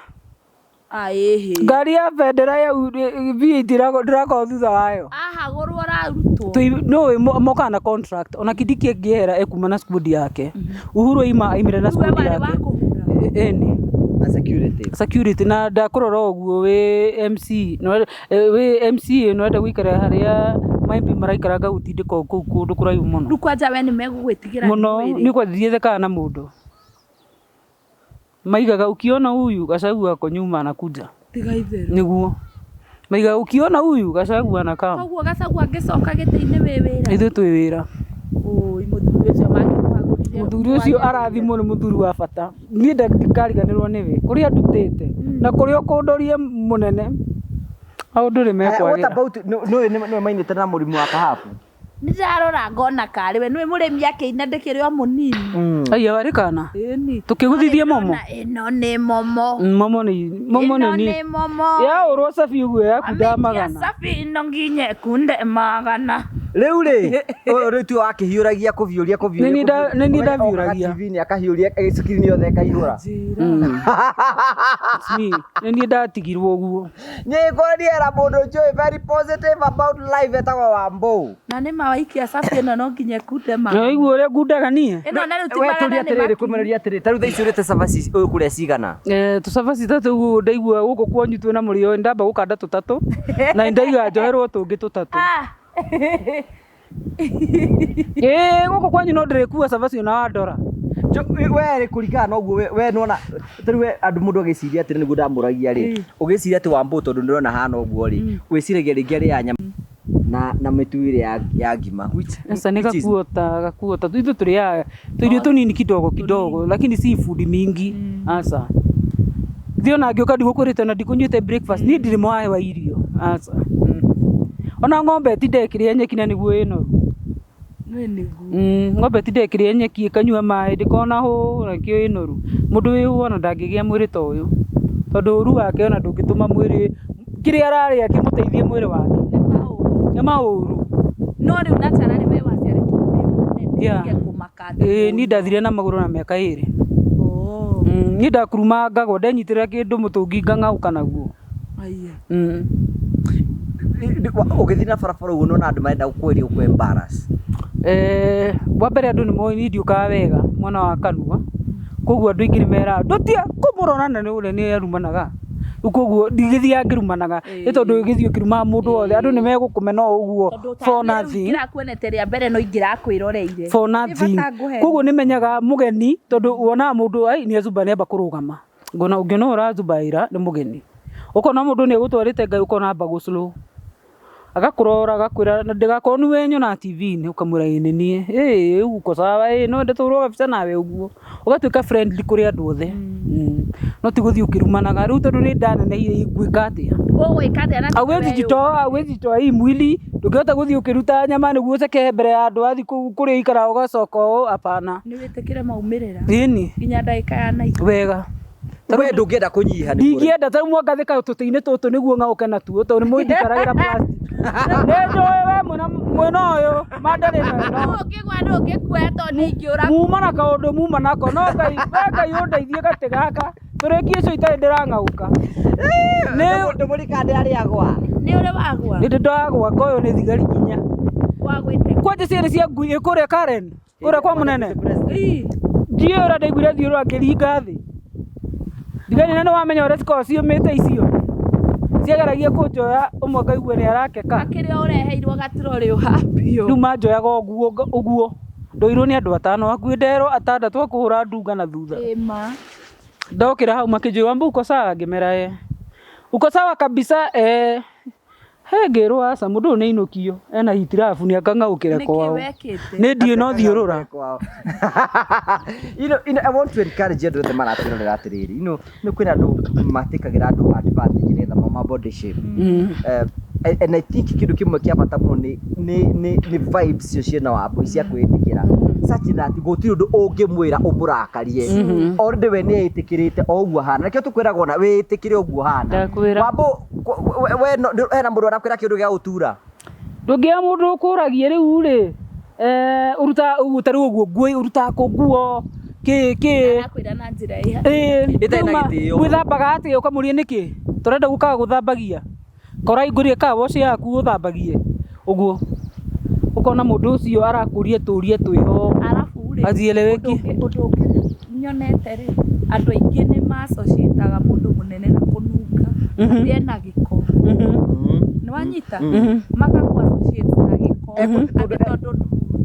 Ĩhĩ. Ngari ya bendera ya V8 ndĩrakorwo thutha wayo. Ahagũrwo ararutwo. Nĩũĩ mokaga na contract ona Kindiki angĩehera ekuma na squad yake. Uhuru aima aimire na Rĩu we squad warĩ wa yake. kũhura. Ĩni. Na security. Security na ndakũrora ũguo wĩ MC wĩ MCA nĩũrenda gũikara harĩa ma MP maraikara ngagũtindĩka kũu kũndũ kũraihu mũno. Rĩu kwanja we nĩ megũgwĩtigĩra Mũno nĩ mwĩrĩ. niĩ kwanja ndiethekaga na mũndũ. Maigaga ukiona huyu Gachagua ako nyuma anakuja. Tiga itherũ. Nĩguo. Maigaga ukiona huyu Gachagua anakaa. Koguo Gachagua angĩcoka gĩtĩ-inĩ wĩ wĩra. Ithuĩ twĩ wĩra. Ũi mũthuri ũcio mangĩmũhagũrire. Mũthuri ũcio arathimwo nĩ mũthuri wa bata. Niĩ ndikariganĩrwo nĩwe. Kũrĩa ndutĩte na kũrĩa ũkũndorie mũnene. Maũndũ nĩ What mekwagĩra. about nĩwe mainĩte na mũrimũ wa kahabu? Nĩ ndarora ngona karĩ we nĩwe mũrĩmi akĩina ndĩkĩrĩ o mũnini. Aiya warĩ kana Ĩni. Tũkĩgũthithie momo. Ĩno nĩ momo. Momo nĩ momo Ĩno nĩ nĩ momo. Yaũrwo cabi ũguo yakunda Amĩikia magana. cabi no nginya ĩkunde magana. Rĩu rĩ, ũyũ rĩu tiwe wakĩhiũragia kũviũria kũviũria. Nĩ niĩ ndaviũragia. TV-inĩ akahiũria screen yothe ĩkaihũra. It's me. Nĩ niĩ ndatigirwo ũguo. Nĩngwoniera mũndũ njũĩ very positive about life etagwo Wambũ. Na nĩ ma waikia cabi ĩno no nginya ĩkunde magana. Naigua ũrĩa ngundaga niĩ. Ĩno na rĩu ti We magana tũria nĩ atĩrĩrĩ, makiri. kwĩmereria atĩrĩrĩ, ta rĩu thaa ici ũrĩte cabaci ũkũrĩa cigana? Tũcabaci ta tũu ndaigua gũkũ kwanyu twĩna mũrĩo ndamba gũkanda tũtatũ na ndaiga njoherwo tũngĩ tũtatũ. Ah. Ĩĩ gũkũ kwanyu no ndĩrĩkua cabaci ona wandora. We rĩ kũringana na ũguo we nĩwona ta rĩu we andũ mũndũ agĩciria atĩrĩ nĩguo ndamũragia rĩ, ũgĩciria atĩ Wambũ tondũ ndĩrona hana ũguo rĩ, wĩciragia rĩngĩ arĩaga nyama na mĩtu ĩrĩa ya ngima. Sasa nĩ gakuota gakuota ithuĩ tũrĩaga tũirio tũnini kidogo kidogo lakini si food mingi aca. Thiĩ ona ngĩũka ndigũkwĩrĩte ona ndikũnyuĩte breakfast niĩ ndirĩ mwahe wa irio aca. Ona ng'ombe ĩtinda ĩkĩrĩa nyeki na nĩguo ĩnoru. Nĩ nĩguo. Ng'ombe ĩtinda ĩkĩrĩa nyeki ĩkanyua maĩ ndĩkona hũ na nĩkĩo ĩnoru. Mũndũ wĩ hũ ona ndangĩgĩa mwĩrĩ ta ũyũ tondũ ũru wake ona ndũngĩtũma mwĩrĩ kĩrĩa ararĩa kĩmũteithie mwĩrĩ wake. Nĩ maũru. Nĩ maũru. No rĩu naturally we waciarĩtwo ũrĩ mũnene. Yeah. Ndige kũmaka atĩ Ĩĩ niĩ mũndũ. ndathire na magũrũ na mĩaka 2. Oh. Niĩ ndakurumangagwo ndenyitĩrĩra kĩndũ mũtũngi ngang'aũka naguo. Aiya. Ũgĩthiĩ na barabara ũguo nĩwona andũ marenda gũkweria gũkũ embarrass. Wa mbere andũ nĩ moĩ niĩ ndiũkaga wega mwena wa kanua koguo andũ aingĩ nĩ meraga ndũtige kũmũrora na nĩ ũrĩa nĩ arumanaga. Rĩu koguo ndigĩthiaga ngĩrumanaga nĩ tondũ ũgĩthiĩ ũkĩrumaga mũndũ wothe andũ nĩ megũkũmena o ũguo Tondũ for ta rĩu nothing. ingĩrakuonete rĩa mbere no ingĩrakwĩroreire. For Nĩ nothing. bata ngũhe. Koguo nĩ menyaga mũgeni tondũ wonaga mũndũ ai nĩ acuba nĩ amba kũrũgama. Ngona ũngĩona ũracubaĩra nĩ mũgeni. Ũkona mũndũ nĩ egũtwarĩte Ngai ũkona amba gũ slow. Agakũrora agakwĩra na ndĩgakorwo nĩwe nyonaga TV-inĩ ũkamwĩra ĩĩ nĩ niĩ. Ĩĩ rĩu uko sawa ĩĩ no wende tũhũrwo gabica nawe ũguo. Ũgatuĩka friendly kũrĩ andũ othe. No ti gũthiĩ ũkĩrumanaga rĩu tondũ nĩ ndanenehire ingwĩka atĩa? Ũgwĩka atĩa na Hauwezi jitoa, hauwezi jitoa hii mwili. Ndũngĩhota gũthiĩ ũkĩruta nyama nĩguo ũceke mbere ya andũ wathiĩ kũrĩa ikaraga ũgacoka ũũ hapana. Nĩ wĩtĩkĩre maumĩrĩra. Ĩni Nginya ndagĩka ya naihenya. wega. We ndũngĩenda kũnyiha nĩguo rĩ. Ndingĩenda ta rĩu mwangathĩka tũtĩ-inĩ tũtũ nĩguo ng'aũke natuo tondũ nĩ mũĩ ndikaragĩra plastic. Nĩ njũĩ we mwena ũyũ mandarĩ na ĩno. Ũngĩgwa ndũngĩkuoya tondũ nĩ ingĩũra. Muma na kaũndũ muma nako no Ngai we Ngai ũndeithie gatĩ gaka tũrĩkie icio itarĩ ndĩrang'aũka. Ndũmũrika ndĩarĩagwa. Nĩ ũrĩ wagwa. Nĩ ndĩ ndagwa ngoywo nĩ thigari inya. Wagwĩte. Kwanja ciarĩ cia ngui ĩ kũrĩa Karen kũrĩa kwa mũnene. Ii. Ndiũĩ ũrĩa ndaiguire thiũrũra ngĩringa thĩ. Thigari nene nĩwamenya ũrĩa cikoragwo ciũmĩte icio. Ciageragia kũnjoya ũmwe ngaigua nĩ arakeka. Akĩrĩa ũreheirwo gaturori ũhambio. Rĩu manjoyaga ũguo ũguo. Ndoirwo nĩ andũ atano hakuhĩ nderwo atandatũ a kũhũra ndunga na thutha. Ĩma. Ndokĩra hau makĩnjũria Wambũ uko sawa ngĩmera eh. Uko sawa kabisa eh. He ngĩrwo aca mũndũ ũyũ nĩ ainũkio ena hitirabu nĩ akang'aũkĩre Nĩkĩ kwao. wekĩte? Nĩ ndiũĩ no thiũrũra. I want to encourage andũ othe maratwĩrorera atĩrĩrĩ, nĩ kwĩna andũ matĩkagĩra andũ advantage nĩgetha ma body shape. And I think kĩndũ kĩmwe kĩa bata mũno nĩ vibes icio ciĩna Wambũi cia kwĩĩtĩkĩra such that gũtirĩ ũndũ ũngĩmwĩra ũmũrakarie. Already we nĩ etĩkĩrĩte o ũguo ahana. Nĩkĩo tũkwĩragwo ona wĩĩtĩkĩre ũguo ahana. Ndakwĩra. Wambũ, we hena mũndũ arakwĩra kĩndũ gĩa gũtura? Ndũngĩona mũndũ ũkũragia rĩu rĩ ũrutaga ũguo ta rĩu ũguo nguo ũrutaga kũ nguo kĩ kĩ. Arakwĩra na njĩra ĩha. Ĩĩ Ĩtarĩ na gĩtĩo. Gwĩthambaga atĩa ũkamũria nĩkĩ? Tũrenda gũkaga gũthambagia. Kora ingũrie car wash yaku ũthambagie ũguo. Ũkona mũndũ ũcio arakũria tũria twĩho. Arabu rĩ, Hazieleweki. ũndũ ũngĩ nyonete rĩ, andũ aingĩ nĩ ma-associate-aga mũndũ mũnene na kũnunga. Atĩ ena gĩko. Nĩ wanyita? Magakũ associate na gĩko. Atĩ tondũ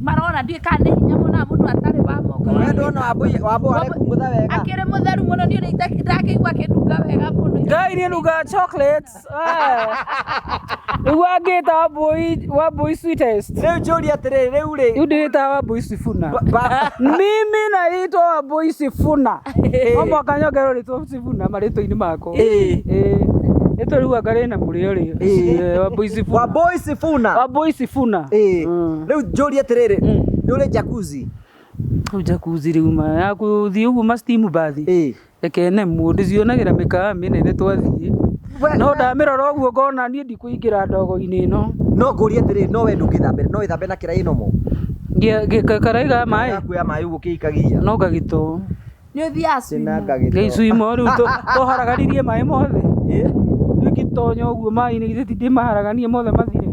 marona ndiũĩ kana nĩ hinya monaga mũndũ atarĩ wa moko. We ndona Wambũi arekumutha wega. Akĩrĩ mũtheru mũno niĩ ndakĩigua akĩnunga wega mũno. Ngai nĩ nungaga chocolates. Rĩu angĩta Wambũi sweetest. Rĩu njũrie atĩrĩrĩ, rĩu rĩ. Rĩu ndĩrĩtaga Wambũi Sifuna. Mimi naitwa Wambũi Sifuna. No mũhaka nyongererwo rĩtwa Sifuna marĩtwa-inĩ makwa. Ĩĩ. Rĩtwa rĩu anga rĩna mũrĩo rĩo. Ĩĩ. Eh, Wambui Sifuna. Wambui Sifuna. Wambui Sifuna. Ĩĩ. Mm. Rĩu njũrie atĩrĩrĩ, nĩ ũrĩ jacuzzi? Rĩu jacuzzi rĩu ma ya gũthiĩ ũguo ma steam bath. Ĩĩ. Reke nemwo ndĩcionagĩra mĩkawa mĩnene twathiĩ. We- No ndamĩrora ũguo ngona niĩ ndikũingĩra ndogo-inĩ ĩno. No ngũrie atĩrĩrĩ, no we ndũngĩthambĩra, no wĩthambe na kĩraĩ nomo? Karai ga maĩ Gakuoya maĩ ũguo ũkĩikagia. no ngagĩto. Nĩ ũthiaga swim. Tena ngagĩto. Gĩcuimo rĩu tũharaganirie maĩ mothe. Ĩĩ. Ngĩtonya ũguo maĩ-inĩ githĩ ti ndĩmaharaganie mothe mathire.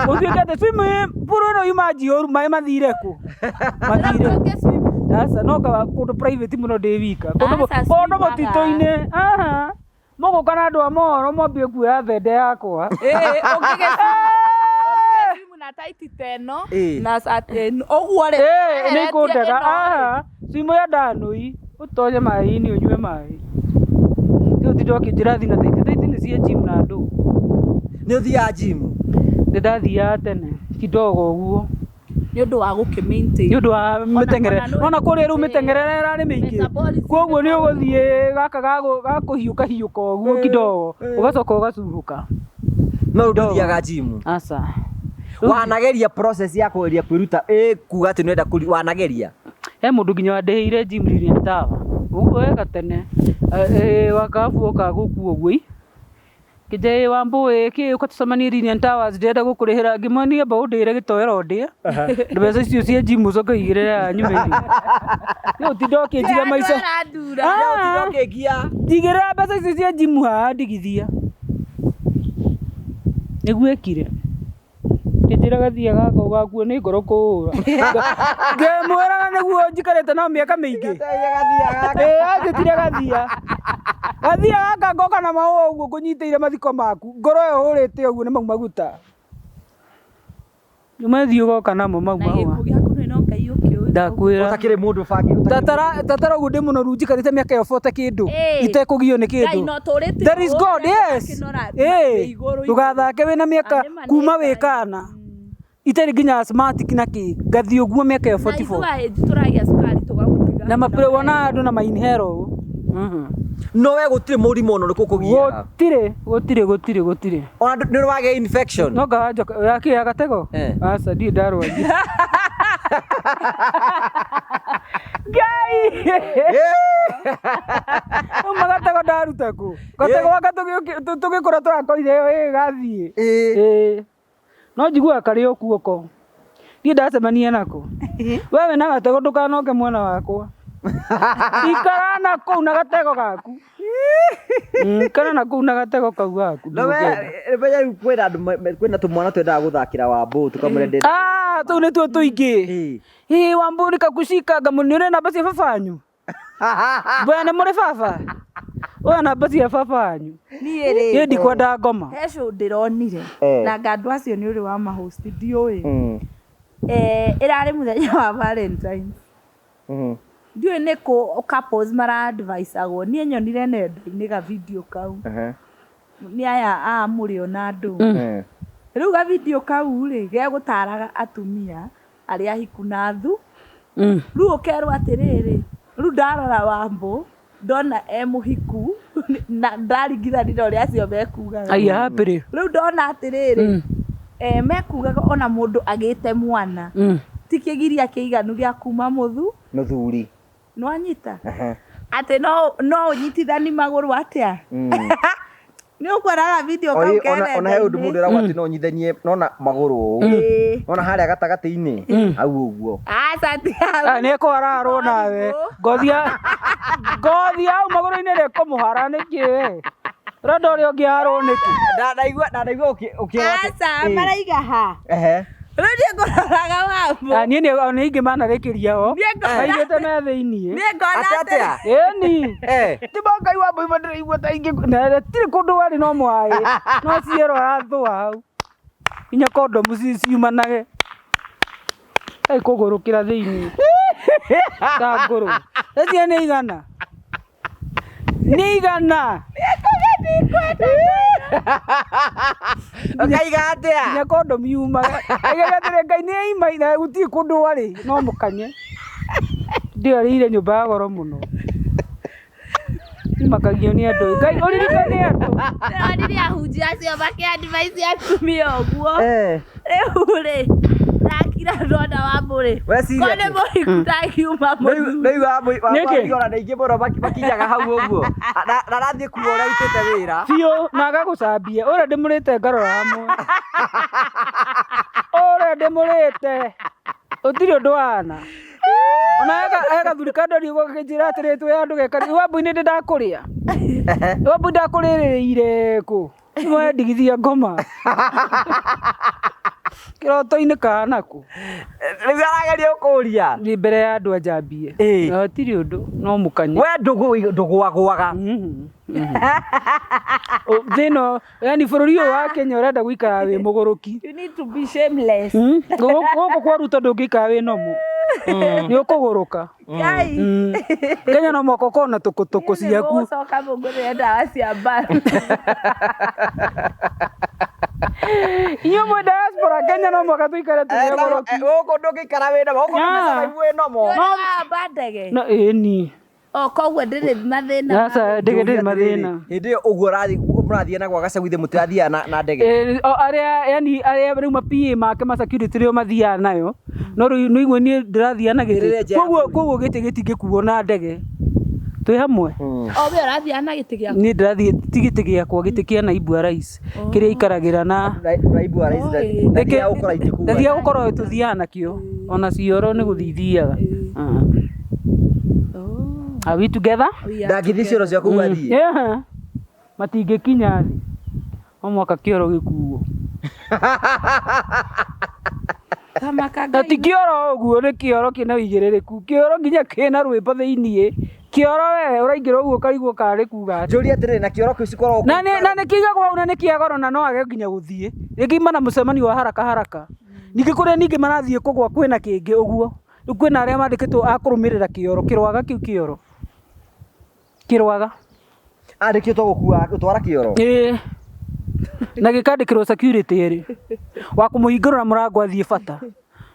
Gũtuĩke atĩ swim pool ĩno yuma njihũru maĩ mathire kũ? Mathire. Ũngĩ swim. Aca no ngaba kũndũ private mũno ndĩ wika. Kũndũ Aca, kũndũ swimaga. mũtitũ-inĩ. Aha. Mũgũka na andũ a mohoro mwambie kuoya thende yakwa. Ĩĩ, ũngĩgĩ swim na taiti ta ĩno Ĩĩ. na cati ĩno ũguo rĩ Ĩĩ nĩ weheretie ikũndega. ĩno rĩ. Aha. Swim ya ndanũi ũtonye maĩ-inĩ ũnyue maĩ. Rĩu ũtinde ũkĩnjĩra thiĩ na taiti. Taiti nĩ cia gym na andũ. Nĩ ũthiaga gym? Nĩ ndathiaga tene kidogo ũguo. Nĩ ũndũ wa gũkĩ maintain. Nĩ ũndũ wa mĩteng'erere. ona no Nona kũrĩa rĩu ĩĩ. mĩteng'erere ĩrarĩ mĩingĩ. Metabolism Koguo nĩ ũgũthiĩ gaka gakũhiũka hiũka ũguo kidogo ũgacoka ũgacuhũka. No rĩu ndũthiaga gym? Aca. Wanageria process ya kũgeria kwĩruta ĩ kuga atĩ nĩũrenda kũri wanageria? He mũndũ nginya wandĩhĩire gym Lilian Tower. Ũguo wega tene. Wakabu oka gũkua ũguo ii. Kĩnja ĩ Wambui kĩ ũka tũcemanie Lilian Towers ndĩrenda gũkũrĩhĩra ngĩmuonia amba ũndĩhĩre gĩtoero ndĩe. Na mbeca icio cia gym ũcoke ũigĩrĩre haha nyume irio. Nĩ ũtinde ũkĩnjiga maica. Andũ arandura. Ah. Ũkĩngia. Njigĩrĩra mbeca icio cia gym haha ndigithia. Nĩguo ekire. Kĩnjĩra gathia gaka ũgakuo nĩ ngoro kũũra. Ngĩmwĩraga nĩguo njikarĩte nao mĩaka mĩingĩ. Ĩĩ anjĩtire gathia. Gathia gaka ngoka na mahũa ũguo ngũnyitĩire mathiko maku. Ngoro ĩyo hũrĩte ũguo nĩ mau maguta. Nĩmathiĩ ũgoka namo mau Na mahũa. gĩkuũ gĩaku nĩ no Ngai ũkĩũĩ. Ndakwĩra. Ũtakĩrĩ mũndũ bangi. Tatara ũguo ndĩ mũnoru njikarĩte mĩaka ĩyo bote kĩndũ. Ĩĩ. Itekũgio nĩ Ngai kĩndũ. no tũrĩte There is God, yes. Ĩĩ. Ndũgathake wĩna mĩaka Ah, nĩ ma nĩ kuma Ngai. wĩ kana. Itarĩ nginya asthmatic na kĩ. Ngathiĩ ũguo mĩaka ĩyo Na 44. ithuĩ aĩnji tũragĩa cukari tũgagũtiga. Na mapre wonaga andũ na mainhero ũũ. Mhm. No we gũtirĩ mũrimũ ona ũrĩkũ ũkũgiaga. Gũtirĩ, gũtirĩ, gũtirĩ, gũtirĩ. Ona nĩ ũrĩ wagĩa infection? No ngawa njoka ya kĩ ya gatego? Eh. Aca ndirĩ ndarwaria. Ngai! Uma gatego ndaruta kũ? Gatego gaka tũgĩkũra tũrakorire ĩyo ĩgathiĩ. Ĩĩ. Ĩĩ. No njiguaga karĩ o kuoko. Niĩ ndacemania nako. We wĩna gatego ndũkanoke mwena wakwa. Ikara na kũu na gatego gaku. Ikara na kũu na gatego kau gaku. No we menya rĩu kwĩna andũ kwĩna tũmwana twendaga gũthakĩra Wambũi tũkamwĩra ndĩrenda. Ah, tũu nĩtuo tũingĩ. Ĩĩ. Ĩĩ Wambũi nĩkakushika ngamũ nĩ ũrĩ namba cia baba wanyu? Bwana nĩ mũrĩ baba? Oya namba cia baba wanyu. Niĩ rĩ. Niĩ ndikwenda ngoma. He show ndĩronire. Eh. Na anga andũ acio nĩ ũrĩ wa ma-host ndiũĩ. Mm. Ĩrarĩ mũthenya wa Valentines. Mhm. Ndiũĩ nĩ kũ couples mara-advisagwo. Niĩ nyonire nenda-inĩ ga video kau. Aha. Nĩ aya a mũrĩo na andũ. Eh. Rĩu ga video kau rĩ gegũtaraga atumia arĩa ahiku na athu. Rĩu ũkerwo atĩrĩrĩ, rĩu ndarora Wambũ ndona e mũhiku na ndaringithania na ũrĩa acio mekugaga. Aya happily. Rĩu ndona atĩrĩrĩ, mekugaga ona mũndũ agĩte mwana ti kĩgiria kĩiganu gĩa kuma mũthu Mũthuri. nĩwanyita Aha. atĩ no ũnyitithani magũrũ atĩa nĩ ũkuonaga video kau Ona ona he ũndũ mũndũ kenenda-inĩ eragwo atĩ no ũnyithanie nona magũrũ ũũ. Ĩĩ. Nona harĩa gatagatĩ-inĩ hau ũguo. Aca ti hau. Ah, nĩ ekũhararwo nawe. Ngothi ya ngothi ya hau magũrũ-inĩ nĩ ĩkũmũhara nĩkĩ we? Ũrenda ũrĩa ũngĩ aharwo nĩkĩ? Ndanaigua ndanaigua ũkĩrwo atĩ. Aca maraiga ha Ehe. Rĩu niĩ ngũroraga Wambũ Ah, niĩ nĩ aingĩ manarĩkĩria ho. Niĩ ngona- Maigĩte me thĩiniĩ. niĩ ngona Atĩ atĩa? Ĩni. Eh. Ti Ngai wa Mbui ndĩraigua ta ingĩ na tirĩ kũndũ warĩ no mwaĩ. No ciero arathũa hau. Nginya kondomu ciumanage. Ai kũgũrũkĩra thĩiniĩ. Ta ngũrũ. Icio nĩ igana. Nĩ igana. Ũkaiga atĩa? Nginya kondomu yumaga. Aigaga atĩrĩ Ngai nĩ aima na gũtirĩ kũndũ arĩ no mũkanye. Ndĩarĩire nyũmba ya goro mũno. Makagio nĩ andũ. Ngai ũririkane andũ. Ndĩronire ahunjia acio makĩ-advise atumia ũguo. Eh. Rĩu rĩ, ndakira ndona Wambũrĩ. Weciria Ko nĩ atĩa? mũhiku ndakiuma mũthuri. Rĩu Nĩkĩ? wamũiora nĩ aingĩ mũno makinyaga hau ũguo. Na arathiĩ kuo ũrĩa arutĩte wĩra. Biũ na agagũcambia. Ũrĩa ndĩmũrĩte ngarora hamwe. Ũrĩa ndĩmũrĩte. Gũtirĩ ũndũ wana. Ona he gathuri kandorire ũguo gakĩnjĩra atĩrĩ twĩ handũ gekari. Wambui nĩ ndĩ ndakũrĩa. Wambui ndakũrĩrĩire kũ. Nĩwe ndigithia ngoma. Kĩroto-inĩ kahana kũ. Rĩu arageria gũkũria. Nĩ mbere ya andũ anjambie. Ĩĩ. Na hatirĩ ũndũ no mũkanye. We ndũgũagũaga. Thĩna yani bũrũri ũyũ wa Kenya ũrenda gũikara wĩ mũgũrũki. You need to be shameless. Gũkũ kwa Ruto ndũngĩikara wĩ nomo. Nĩ ũkũgũrũka. Ngai. Kenya no mũhaka ũkorwo na tũkũtũkũ ciaku. Mũgũcoka mũngũrĩre ndawa cia mbaru. Inyuĩ mwĩ diaspora Kenya no mũhaka tũikare tũrĩ agũrũki. Gũkũ ndũngĩikara wĩ nomo. Gũkũ Ah. ndũngĩsurvive wĩ nomo. Nĩwamba ndege. No ĩni. O koguo ndĩrĩ mathĩna. Aca ndege ndĩrĩ mathĩna. Hĩndĩ ĩyo ũguo mũrathiĩ na gwa Gacagũ ithe mũtirathiaga na ndege. O arĩa yani arĩa rĩu ma PA make ma security rĩo mathiaga nayo. No rĩu nĩ igua niĩ ndĩrathiaga na Ĩrĩrĩ gĩtĩ. nja ya Koguo bũrũri. koguo gĩtĩ gĩtingĩkuo na ndege. Twĩ hamwe. O we ũrathiaga na gĩtĩ gĩaku. Niĩ ndĩrathiĩ ti gĩtĩ gĩakwa gĩtĩ kĩa naibu wa rais kĩrĩa aikaragĩra na Naibu wa rais ndathiaga gũkora itĩ kũu. ndathiaga gũkorwo tũthiaga nakĩo ona cioro nĩ gũthiĩ ithiaga. Are we together? We are Ndangĩthiĩ cioro cia kũu athiĩ. Yeah. Matingĩkinya thĩ. No mũhaka kĩoro gĩkuo. Tamaka Na Ngai. ti kĩoro ũguo nĩ kĩoro kĩna ũigĩrĩrĩku. Kĩoro nginya kĩna rwĩmbo thĩiniĩ. Kĩoro we ũraingĩra ũguo ũkarigwo karĩ kuga atĩa. Njũrie atĩrĩrĩ na kĩoro kĩu cikoragwo Na nĩ na nĩ kĩigagwo hau na nĩ kĩa goro na no age nginya gũthiĩ. Rĩngĩ ima na mũcemanio wa haraka haraka. Ningĩ kũrĩa ningĩ marathiĩ kũgwa kwĩna kĩngĩ ũguo. Rĩu kwĩna arĩa mandĩkĩtwo a kũrũmĩrĩra kĩoro, kĩrwaga kĩu kĩoro. Kĩrwaga. Andĩkĩtwo gũkua gũtwara kĩoro. Ĩĩ. Na gĩkandĩkĩrwo security erĩ. Wa kũmũhingũrĩra mũrango athiĩ bata.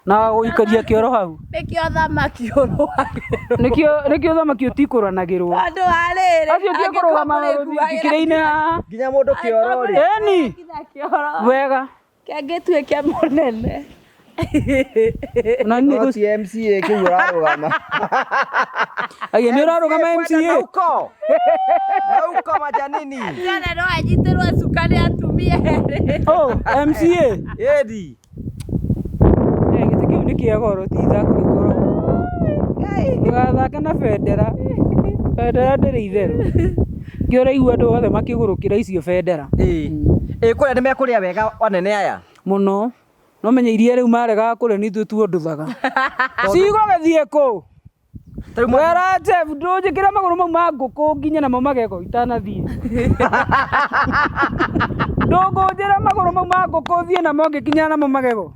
Na wa gũikaria kĩoro hau. Nĩkĩo thamaki ũrũagĩrwo. Nĩkĩo nĩkĩo thamaki ũtikũranagĩrwo. Tondũ wa rĩrĩ. Acio ti kũrũgama kĩrĩa-inĩ haha. Nginya mũndũ kĩoro rĩ. Ĩni. Kĩoro. Wega. Kĩangĩtuĩke mũnene. Na niĩ No ti MCA kĩu ũrarũgama. Aya nĩ ũrarũgama MCA. Nauko. Nauko majanini. Jana no anyitĩrwo cuka nĩ atumia erĩ. Oh, MCA. Ĩndi. Eh, gĩtĩ kĩu nĩ kĩa goro ti ithako gĩkoragwo. Ndũgathake na bendera. Bendera ndĩrĩ itherũ. Kĩo ũraigua andũ othe makĩgũrũkĩra icio bendera. Ĩĩ. Ĩĩ kũrĩa nĩ mekũrĩa wega anene aya. Mũno. No menye iria rĩu maregaga kũrĩa nĩ ithuĩ tuonduthaga. Cigo gĩthiĩ kũ? Tarĩu Wera Jeff ndũnjĩkĩre magũrũ mau ma ngũkũ nginya namo magego itanathiĩ. Ndũngũnjĩra magũrũ mau ma ngũkũ thiĩ namo ngĩkinya namo magego.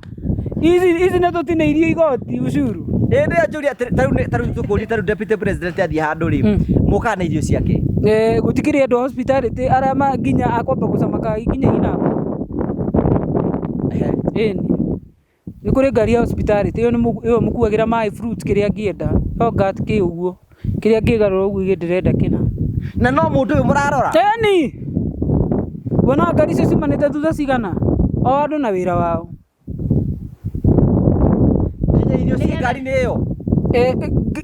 Ici ici nĩ tũtinĩirio igoti ucuru. Ĩĩ nĩ njũria atĩrĩ tarĩu tarĩu tũkũria tarĩu deputy president athiĩ handũ rĩ mũkaga na irio ciake. Eh, gũtikĩrĩ andũ a hospitality arĩa ma nginya akwamba gũcama kai nginya inako. Ĩni. Nĩ kũrĩ ngari ya hospitality ĩyo nĩ ĩyo mũkuagĩra maĩ fruit kĩrĩa angĩenda. Yogurt kĩ ũguo. Kĩrĩa angĩgarũra ũguo ige ndĩrenda kĩna. Na no mũndũ ũyũ mũrarora. Ĩni. Wonaga ngari icio ciumanĩte thutha cigana? O andũ na wĩra wao. Nginya irio ciĩ ngari-inĩ ĩyo.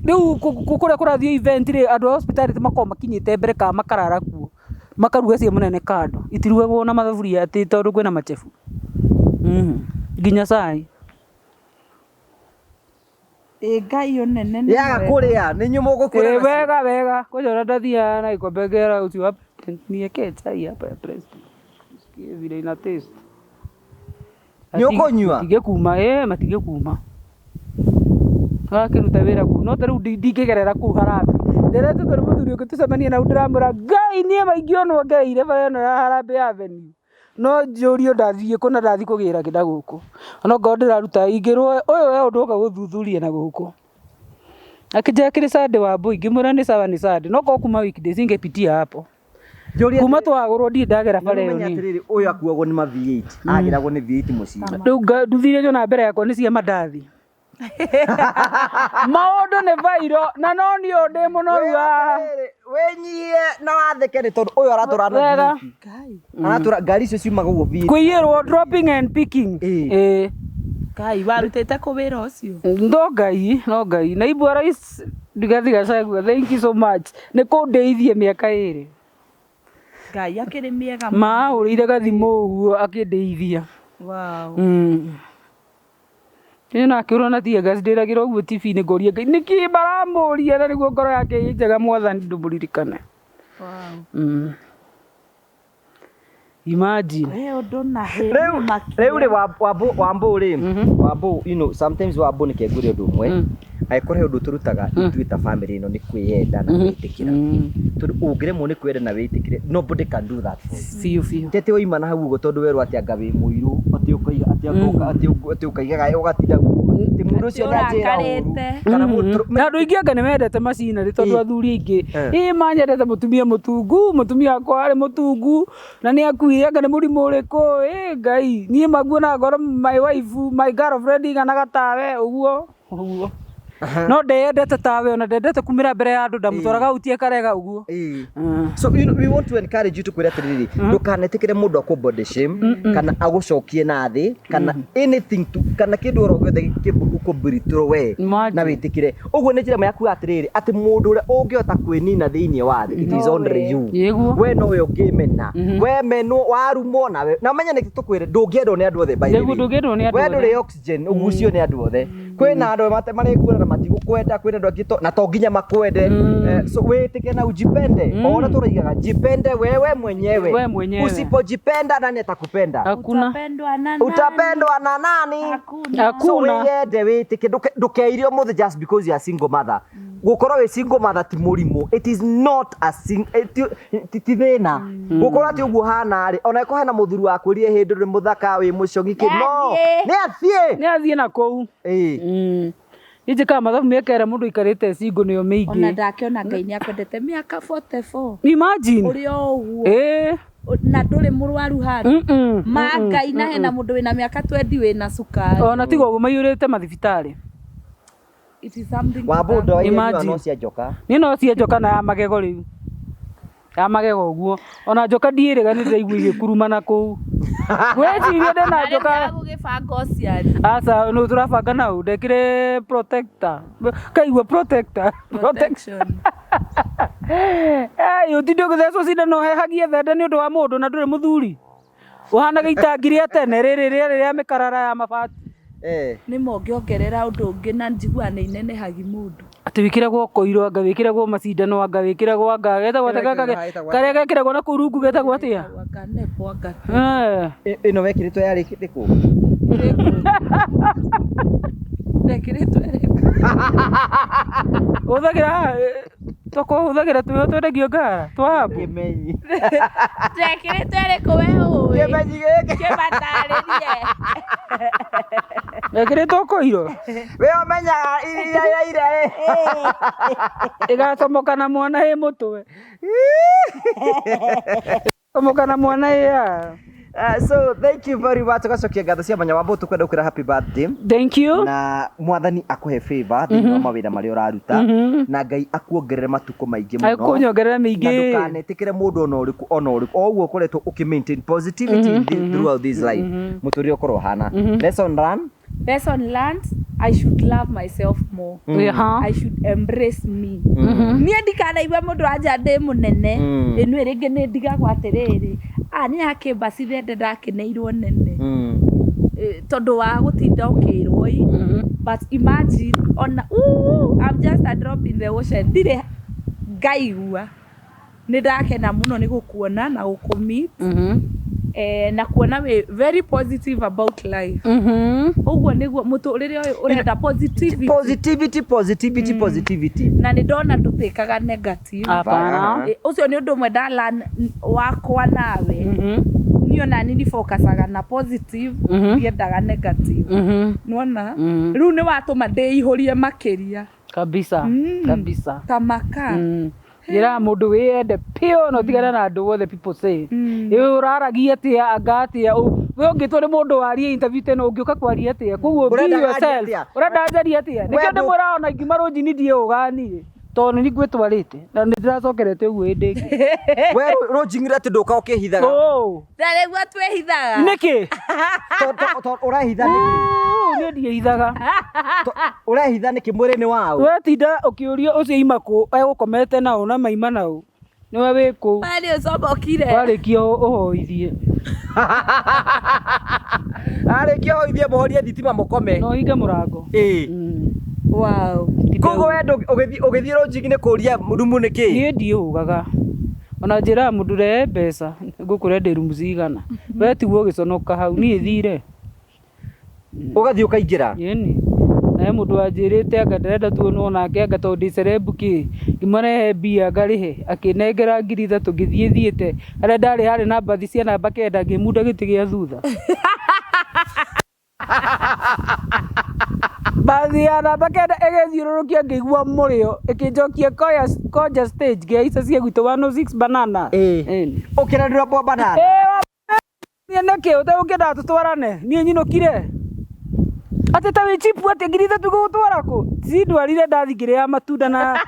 Rĩu kũrĩa kũrathiĩ event rĩ andũ a hospitality makoragwo makinyĩte mbere kana makarara kuo. Makaruga cia mũnene kando. Itirugagwo na mathaburia atĩ tondũ kwĩna machefu. Nginya cai. Ĩ Ngai ũnene nĩ Yaga mwega. kũrĩa nĩ inyuĩ mũgũkũra Eh, nacio. wega wega. Kwanja ũrĩa ndathiaga na gĩkombe ngera ũcio wa president niekee chai hapa ya president. Sikie vile ina taste. Nĩ ũkũnyua? Matige kuma, eh, matige kuma. Wakĩruta wĩra kũu. No ta rĩu ndingĩgerera kũu Harambee. Ndĩretwo tondũ mũthuri ũngĩ tũcemanie nau ndĩramwĩra Ngai niĩ maingĩonwo ngereire bara ĩno ya Harambee Avenue. No njũrio ndathiĩ kũ na ndathiĩ kũgĩra kĩ na gũkũ. Ona okorwo ndĩraruta ingĩrwo ũyũ we ũndũ woka gũthuthuria na gũkũ. Akĩnjĩra kĩrĩ Sunday Wambui ngĩmwĩra nĩ sawa nĩ Sunday. No korwo kuma weekdays ingepitia hapo. Njũrie Kuma twagũrwo ndirĩ ndagera bara ĩyo Nĩũmenye niĩ. atĩrĩrĩ ũyũ akuagwo nĩ ma V8 agĩragwo nĩ V8 mũciĩ. Rĩu nduthire nyona mbere yakwa nĩ cia mandathi. Maũndũ nĩ bairo na no niĩ ũyũ ndĩ mũnoru haha. Wĩnyihie na wathĩke nĩ tondũ ũyũ aratũra na Wega. nduthi. Aratũra ngari icio ciumaga ũguo biũ. Kũiyĩrwo dropping and picking. Ĩĩ. Ĩĩ. Ngai warutĩte kũ wĩra ũcio? No Ngai, no Ngai. Naibu wa Rais Rigathi Gachagua, thank you so much. Nĩ kũndeithia mĩaka ĩrĩ. Ngai akĩrĩ mĩega mũno. Mahũrĩire gathimũ ũguo akĩndeithia. Wow. Ĩ nake ũrona tear gas ndĩragĩra ũguo TV-inĩ ngoria Ngai nĩkĩ maramũria na nĩguo ngoro yake ĩ njega mwathani ndũmũririkane. Wow. Imagine. We ũndũ na hĩ Rĩu nĩmakia. rĩu rĩ wambu wambu rĩ wambu you know sometimes wambu nĩ kengũre ũndũ ũmwe angĩkorwo he ũndũ tũrutaga ithuĩ ta family ĩno nĩ kwĩyenda na kwĩĩtĩkĩra tondũ ũngĩremwo nĩ kwĩyenda na wĩĩtĩkĩre nobody can do that for you. Biũ biũ. Ti atĩ waima na hau ũguo tondũ werwo atĩ anga wĩ mũirũ atĩ ũkaiga atĩ atĩ ũkaigaga ũgatinda atĩ mũndũ ũcio nĩ anjĩra ũru Ũrakarĩte. kana mũndũ Na andũ aingĩ anga nĩ mendete macinarĩ tondũ Ĩ. athuri aingĩ Eh. ĩ manyendete mũtumia mũtungu mũtumia wakwa arĩ mũtungu na nĩ akuire anga nĩ mũrimũ ũrĩkũ ĩ Ngai niĩ maguonaga ngoro my wife my girlfriend iganaga tawe ũguo ũguo no ndeyendete tawe ona ndendete kumĩra mbere ya andũ ndamũtwaraga utie karega ũguo. Ĩĩ. So you know, we want to encourage you to kwĩra atĩrĩrĩ ndũkanetĩkĩre mũndũ akũ body shame kana agũcokie na thĩ kana anything to kana kĩndũ oro gĩothe gĩkũbritũrwo we Imagine. na wĩtĩkĩre ũguo nĩ njĩra ĩmwe ya kuga atĩrĩrĩ atĩ mũndũ ũrĩa ũngĩhota kwĩnina thĩinĩ wa thĩ it is only you. Ĩguo. We nowe ũngĩmena we menwo warumwo nawe na ũmenye nĩkĩ tũkwĩre ndũngĩendwo nĩ andũ othe by the Nĩguo way. ndũngĩendwo nĩ andũ We othe. ndũrĩ oxygen ũgucio nĩ andũ othe kwĩna andũ marĩkuona na matigũkwenda kwĩna andũ angĩ na to nginya makwende. So wĩtĩke na ujipende o ũrĩa tũroigaga jipende wewe mwenyewe. We mwenyewe. Usipojipenda nani atakupenda? Hakuna. Utapendwa na nani? Utapendwa na nani? Hakuna. Hakuna. So wĩyende wĩtĩke ndũkeirie ũmũthĩ just because you are single mother gũkorwo wĩ single mother ti mũrimũ it is not a ti thĩna gũkorwo atĩ ũguo hana rĩ ona ĩkorwo hena mũthuri wakwĩrire hĩndĩ ndũrĩ mũthaka wĩ mũcongi kĩ no Nĩ nĩ athiĩ Nĩ athiĩ na kũu. Ĩĩ. Niĩ njĩkaga mathabu mĩaka ĩrĩa mũndũ aikarĩte single nĩyo Ona mĩingĩ. ndakĩona Ngai nĩ akwendete mĩaka 44. Imagine. Ũrĩ o ũguo. Ĩĩ. Na ndũrĩ mũrwaru handũ. Mm-mm. Ma Ngai na hena mũndũ wĩna mĩaka 20 wĩna cukari. Ona tiga ũguo maiyũrĩte mathibitarĩ. It is something to Wambũ thank ndoa iria Imagine. nyuaga no cia njoka Niĩ no cie njoka na ya magego rĩu. Ya magego ũguo. Ona njoka ndiĩrĩga nĩ ndĩraigua igĩkuruma na kũu. Weciria ndĩna Na rĩu njoka. gũgĩbanga ũciari. Aca nũ tũrabanga nau ndekire protector. Kaigua protector. Protection. Ĩ ũtinde ũgĩthecwo cindano hehagie thende nĩ ũndũ wa mũndũ na ndũrĩ mũthuri. Ũhanaga itangi rĩa tene rĩrĩ rĩarĩ rĩa mĩkarara ya mabati. Eh. Nĩ mongĩongerera ũndũ ũngĩ na njiguaga nĩ inenehagi mũndũ. Atĩ wĩkĩragwo koiro anga wĩkĩragwo macindano anga wĩkĩragwo anga getagwo atĩa Ĩno gaka ĩkĩragwo karĩa gekĩragwo na kũu rungu getagwo atĩa? Anga nepo anga. Eh. Ĩno wekĩrĩtwo yarĩ kũ? Ndekĩrĩtwo ĩrĩkũ? Hũthagĩra toko hũthagĩra twĩho twendagio ngara twa habu. Kĩmenyi. Ndekĩrĩtwo ĩrĩkũ we ũĩ? Kĩmenyi gĩkĩ. Kĩmatarĩrie. Wekĩrĩtwo koiro We ũmenyaga iria iraire ĩ. ĩgacomoka na mwana ĩ mũtwe. Comoka na mwana ĩ ya. So thank you very much tugacokia ngatho cia mwanya wambo tukwenda gũkwĩra happy birthday Thank you. na mwathani akũhe favor thĩinĩ wa mawĩra marĩa ũraruta na Ngai akuongerere matukũ maingĩ mũno Akũnyongerera na mĩingĩ. ndũkanetĩkĩre mũndũ ona ũrĩkũ ona ũrĩkũ o ũguo ũkoretwo ũkĩ maintain positivity throughout this life mũtũrĩre ũkorwo ũhana lesson learned Lesson learned, I should love myself more. Aha. I should embrace me. Niĩ ndikanaigua mũndũ anja ndĩ mũnene ĩno rĩngĩ nĩ ndigagwo atĩrĩrĩ a nĩ akĩmbaci thende ndakeneirwo nene Tondũ wa gũtinda ũkĩrwo ĩ but imagine ona ooh, I'm just a drop in the ocean ndirĩ ngaigua nĩ ndakena mũno nĩ gũkuona na gũkũmeet na kuona wĩ very positive about life ũguo nĩguo mũtũrĩre ũyũ ũrenda positivity positivity positivity positivity na nĩ ndona ndũtĩkaga negative. Hapana. Ũcio nĩ ũndũ ũmwe ndalearn wakwa nawe niĩ ona niĩ focusaga na positive ndiendaga negative nĩwona rĩu nĩ watũma ndĩihũrie makĩria Kabisa. Kabisa. ta maka Njĩraga mũndũ wĩyende piũ na ũtigane na andũ othe people say. Ĩ ũraragia atĩa anga atĩa we ũngĩtwo nĩ mũndũ warie interview ta ĩno ũngĩũka kwaria atĩa koguo be Ũrenda yourself njarie atĩa? Ũrenda njarie atĩa nĩkĩo We ndũ- ndĩmwĩraga ona ingiuma rũnjini ndiĩ ũganiĩ Tondũ nĩ ngwĩtwarĩte na nĩ ndĩracokerete ũguo hĩndĩ ĩngĩ. We rũnjing'ire atĩ ndũka ũkĩhithaga. Ũũ. Na nĩguo twĩhithaga. Nĩkĩ? Ũrehitha nĩkĩ? Ũũ, niĩ ndiĩhithaga. Ũrehitha nĩkĩ mwĩrĩ-inĩ wa ũ? Wetinda ũkĩũria ũcio ima kũ egũkomete naũ na maima naũ nĩwe wĩ kũu. We nĩ ũcomokire. Warĩkia ũhoithie. Arĩkia ũhoithie mũhorie thitima mũkome. Na ũhinge mũrango. Ĩĩ. Wow. Koguo we ũgĩthiĩ rũnjingi-inĩ kũria rumu nĩ kĩ? Niĩ ndiĩhũgaga. Ona njĩraga mũndũ rehe mbeca ngũkũre ndĩ rumu cigana. We tigwo ũgĩconoka hau niĩ thire. Ũgathiĩ ũkaingĩra? Ĩni. Na he mũndũ wanjĩrĩte anga ndĩrenda tuonwo nake anga tondũ ndĩ celeb kĩ. Ngĩmũrehe mbia ngarĩhe akĩnengera 3,000 ngĩthiĩ thiĩte. Harĩa ndarĩ harĩ na mbathi cia namba 9 ngĩmunda gĩtĩ gĩa thutha. Mbathi ya namba 9 ĩgĩthiũrũrũkia ngĩigua mũrĩo ĩkĩnjokia Koja stage ngĩhaica cia gwitũ 106 banana. Ĩĩ. Ũkĩrerĩrwo bo banana. Ĩĩ nĩkĩ ũtegũkĩendaga tũtwarane niĩ nyinũkire. Atĩ ta wĩ cheap atĩ 3,000 gũgũtwara kũ? Cindwarire ndathi ngĩrĩa matunda na 3,000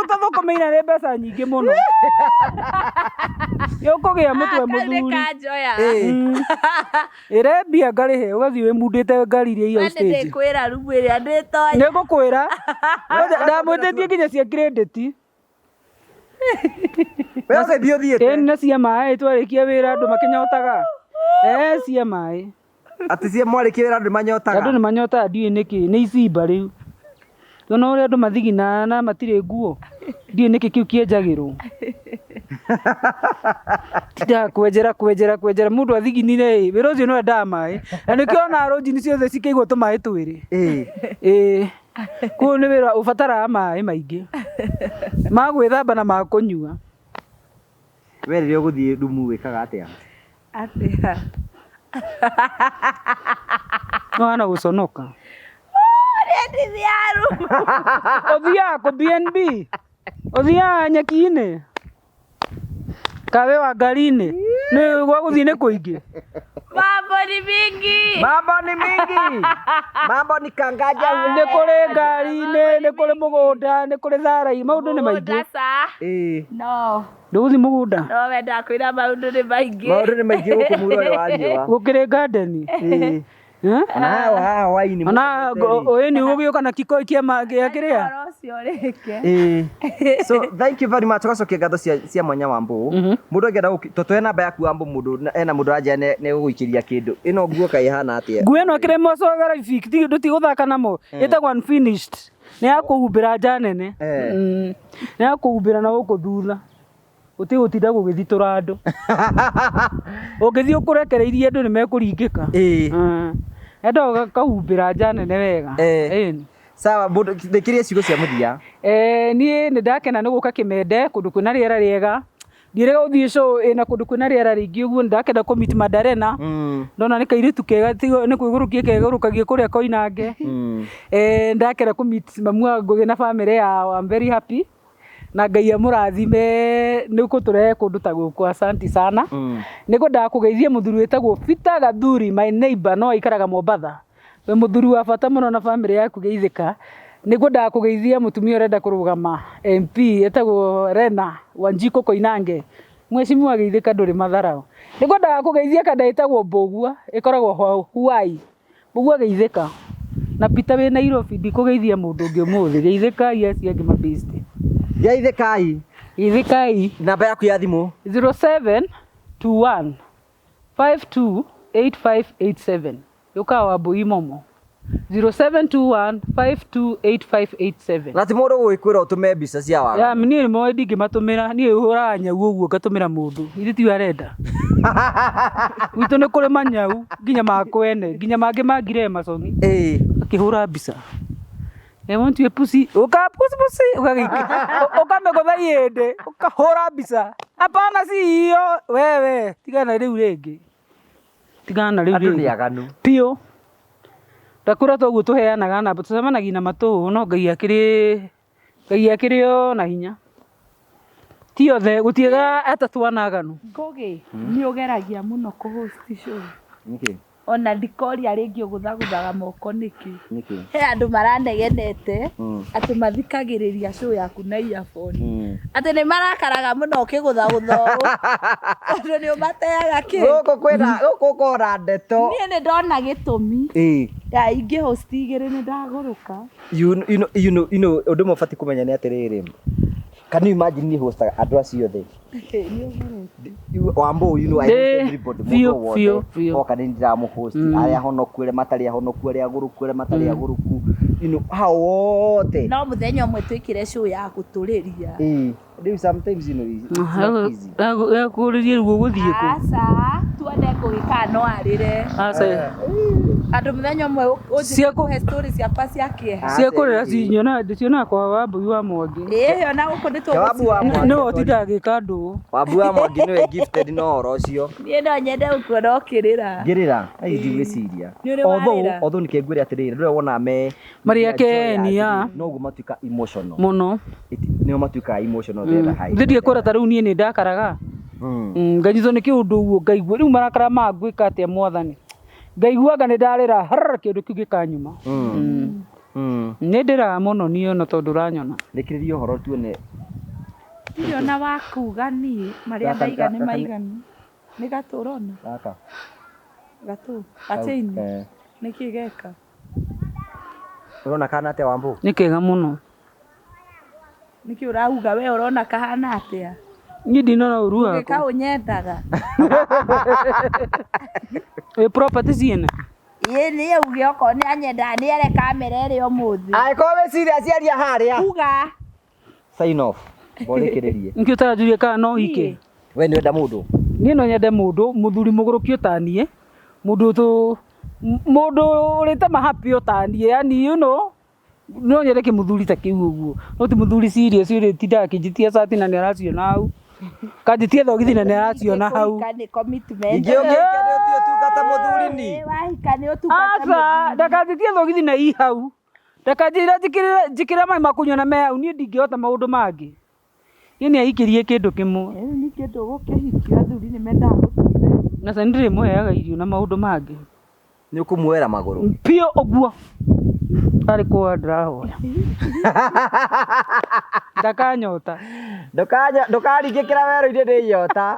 ta thũkũma-inĩ nĩ mbeca nyingĩ mũno. Nĩũkũgĩa mũtwe mũthuri. Kanjoya. Ĩre mbia ngarĩhe ũgathiĩ wĩmundĩte ngari iria We hau stage. nĩndĩkwĩra rumu ĩrĩa ndĩtonya. Nĩngũkwĩra. Ndamwĩtĩtie nginya cia credit. We ũgĩthiĩ ũthiĩte? Ĩĩ na cia maĩ twarĩkia wĩra andũ makĩnyotaga. Cia maĩ. Atĩ cia mwarĩkia wĩra andũ nĩmanyotaga? Andũ nĩmanyotaga ndiũĩ nĩkĩ, nĩ icimba rĩu. Nĩwona ũrĩa andũ mathiginaga na matirĩ nguo. Ndiũĩ nĩkĩ kĩu kĩenjagĩrwo. Tindaga kwenjera kwenjera kwenjera mũndũ athiginire ĩ, wĩra ũcio nĩwendaga maĩ. Na nĩkĩo wonaga rũnjini ciothe cikĩigwo tũmaĩ twĩrĩ. Ĩĩ. Koguo nĩ wĩra ũbataraga maĩ maingĩ. Ma gwĩthamba na ma kũnyua. We rĩrĩa ũgũthiĩ rumu wĩkaga atĩa? Atĩa? No hana gũconoka. Ũrĩa ndithiaga rumu. Ũthiaga kũ BNB? Ũthiaga nyeki-inĩ? Kawe wa ngari-inĩ? Nĩ gwa gũthiĩ nĩ kũingĩ? Mambo ni mingi. Mambo ni mingi. Mambo ni kangaja. Nĩ kũrĩ ngari-inĩ, nĩ kũrĩ mũgũnda, nĩ kũrĩ thara-inĩ, maũndũ nĩ maingĩ. Mũgũnda ca. No. Ndũgũthiĩ mũgũnda? No we ndakwĩra maũndũ nĩ maingĩ. Maũndũ nĩ maingĩ gũkũ mũhuro ũyũ wa riũa. Gũkĩrĩ garden. Ona haha hwaĩ-inĩ Ona ĩni ũgũgĩũka na kikoi kĩa kĩrĩa? Ũhoro ũcio ũrĩke. So thank you very much. Ũgacokia ngatho cia mwanya wa Mbũ. Mũndũ angĩenda tũhe namba yaku wa Mbũ, mũndũ ena mũndũ aranjĩra nĩ egũgũikĩria kĩndũ. Ĩno nguo kaĩ ĩhana atĩa? Nguo ĩno ĩkĩrĩ moco graphic, ndũtigũthaka namo. Ĩtagwo unfinished. Nĩ ya kũhumbĩra nja nene. Nĩ ya kũhumbĩra na gũkũ thutha. Gũtigũtinda gũgĩthitũra andũ. Ũngĩthiĩ ũkũrekereirie andũ nĩ mekũringĩka. Enda ũkahumbĩra nja nene wega. Sawa, mũndũ thikĩrĩria ciugo cia mũthia. Niĩ nĩ ndakena nĩ gũka Kĩmende kũndũ kwĩna rĩera rĩega. Ndiĩrĩga gũthiĩ show ĩna kũndũ kwĩna rĩera rĩingĩ ũguo, nĩ ndakenda kũ meet Madarena. Ndona nĩ kairĩtu kega, nĩ kwĩgũrũkia kegũrũkagia kũrĩa Koinange. Ndakena kũ meet mamu wa Ngũgĩ na bamĩrĩ yao. I'm very happy. Na Ngai amũrathime nĩ gũtũrehe kũndũ ta gũkũ. Asante sana. Nĩ ngwendaga kũgeithia mũthuri wĩtagwo Peter Gathuri, my neighbor, no aikaraga Mombatha. Wĩ mũthuri wa bata mũno na bamĩrĩ yaku geithĩka. Nĩ ngwendaga kũgeithia mũtumia ũrenda kũrũgama MP etagwo Rena Wanjikũ Koinange. Mheshimiwa geithĩka ndũrĩ matharau. Nĩ ngwendaga kũgeithia kanda ĩtagwo Mbũgua ĩkoragwo Hawaii. Mbũgua geithĩka. Na Peter wĩ Nairobi ndikũgeithia mũndũ ũngĩ ũmũthĩ. Geithĩkai acio angĩ mabĩste. Geithĩkai. Geithĩkai. Namba yaku ya thimũ? 0721 528587. Yũkaga wa Mbũi Momo. 0721 528587. Na ti mũndũ ũgũgĩkwĩra ũtũme mbica cia waganu. Ya, niĩ nĩ ndingĩmatũmĩra. Niĩ hũraga nyau ũguo ngatũmĩra mũndũ. Ithe tiwe arenda. Gwitũ nĩ kũrĩ manyau nginya ma kwene, nginya mangĩ ma ngire macongi. Akĩhũra mbica. I want you a pussy. Uka pussy pussy. Ukamegotha ihĩndĩ. Ukahũra mbica. Hapana si hiyo. Wewe tigana rĩu rĩngĩ. Tigana rĩu Andũ nĩ rĩngĩ. aganu. Piũ. Ndakũra toguo tũheanaga namba tũcemanagia na matũũ no Ngai akĩrĩ Ngai akĩrĩ o na hinya. Ti othe gũtiaga atatũ ana aganu. Ngũgĩ nĩ ũgeragia mũno kũ host show. Nĩkĩ? Ona ndikoria rĩngĩ ũgũthagũthaga moko nĩkĩ. He andũ maranegenete atĩ mathikagĩrĩria show yaku na earphone. Atĩ nĩ marakaraga mũno ũkĩgũthagũtha ũũ. Tondũ nĩ ũmateaga kĩ. Gũkũ kwĩna gũkũ kora ndeto. Niĩ nĩ ndona gĩtũmi. Ya ingĩ host igĩrĩ nĩ ndagũrũka. You know ũndũ ũmwe ũbatiĩ kũmenya nĩ atĩrĩrĩ. Can you imagine niĩ hostaga andũ acio othe? Wambo, you know, I host everybody. Biũ, Mũndũ biũ, wothe biũ. oka nĩ ndĩramũhost. Arĩa ahonoku, arĩa matarĩ ahonoku, arĩa agũrũku, arĩa matarĩ agũrũku. You know, hao wote. No mũthenya ũmwe twĩkĩre show ya gũtũrĩria. Rĩu sometimes, you know, it's not easy. Ekũrĩrie ruo gũthiĩ kũ. Aca, tuone Ngũgĩ kana no arĩre. Aca. Andũ mũthenya ũmwe Cia ũnjĩke kũhe story ciakwa cia kĩeha. Ciakũrĩra cinyonaga ndĩcionaga kwa Wambui wa Mwangi. Ĩĩ, ona gũkũ nĩ Wambu wa tũgũci. Mwangi. Nĩwe ũtindaga agĩka ndũũ. Wambu wa Mwangi nĩwe gifted na ũhoro ũcio. Niĩ no nyende gũkuona ũkĩrĩra. Ngĩrĩra, ai ndigwĩciria. Nĩ ũrĩ Although, warĩra? although nĩkĩo ngwĩre atĩrĩrĩ, ndũrĩa wona me Marĩ akeni, ya. noguo matuĩka emotional. Mũno. Nĩo matuĩkaga emotional the other high. Thĩ ndiekũra ta rĩu niĩ nĩ ndakaraga. Nganyitwo nĩ kĩũndũ ũguo ngaigua rĩu marakara mangwĩka atĩa mwathani. Ngaiguaga nĩ ndarĩra harara kĩũndũ kĩu gĩkanyuma. Nĩ ndĩraga mũno niĩ ona tondũ ũranyona. Rĩkĩrĩria ũhoro tuone. Ndirĩ ona wa kuga niĩ, marĩa Gaka- ndaiga nĩ gaka nĩ- maiganu. Nĩ gatũ ũrona? Gaka. Gatũ. Gachaini. Eh. Nĩkĩ geka? Ũrona kana atĩa Wambu? Nĩ kega mũno. Nĩkĩ ũrauga we ũrona kahana atĩa? Niĩ ndinona ũru Ngũgĩ wakwa. ũnyendaga. Ĩ property ciene. Ĩĩ nĩ auge okorwo nĩ anyendaga nĩ ere kamera ĩrĩa ũmũthĩ. Angĩkorwo wĩ serious aria harĩa. Uga. Sign off. Borĩkĩrĩrie. Nĩkĩo ũtaranjũria kana no hike. We nĩ wenda mũndũ? Niĩ no nyende mũndũ mũthuri mũgũrũki ũtaniĩ. Mũndũ tũ mũndũ ũrĩte mahappy ũtaniĩ yani you know no nyende kĩmũthuri ta kĩu ũguo. No ti mũthuri serious ũrĩtindaga akĩnjĩtia cati na nĩ araciona hau. Kanjĩtia thogithi na nĩ araciona hau. Kũhika nĩ commitment. Ingĩ ũngĩhika nĩ ũthiĩ ũtungata mũthuri ni. Ĩĩ, wahika nĩ ũtungata Aca, mũthuri. ndakanjĩtie thogithi na i hau. Ndakanjĩra njĩkĩre maĩ ma kũnyua na me hau niĩ ndingĩhota maũndũ mangĩ. Niĩ nĩ ahikĩrie kĩndũ kĩmwe. Rĩu ningĩ ndũgũkĩhikia athuri nĩ mendaga gũtumberio. Na ca nĩndĩrĩmũheaga irio na maũndũ mangĩ. Nĩ ũkũmuoera magũrũ. Biũ ũguo. Arĩ kũhoya ndĩrahoya. Ndakanyota. Ndũkaringĩkĩra werũ-inĩ nĩ nyota.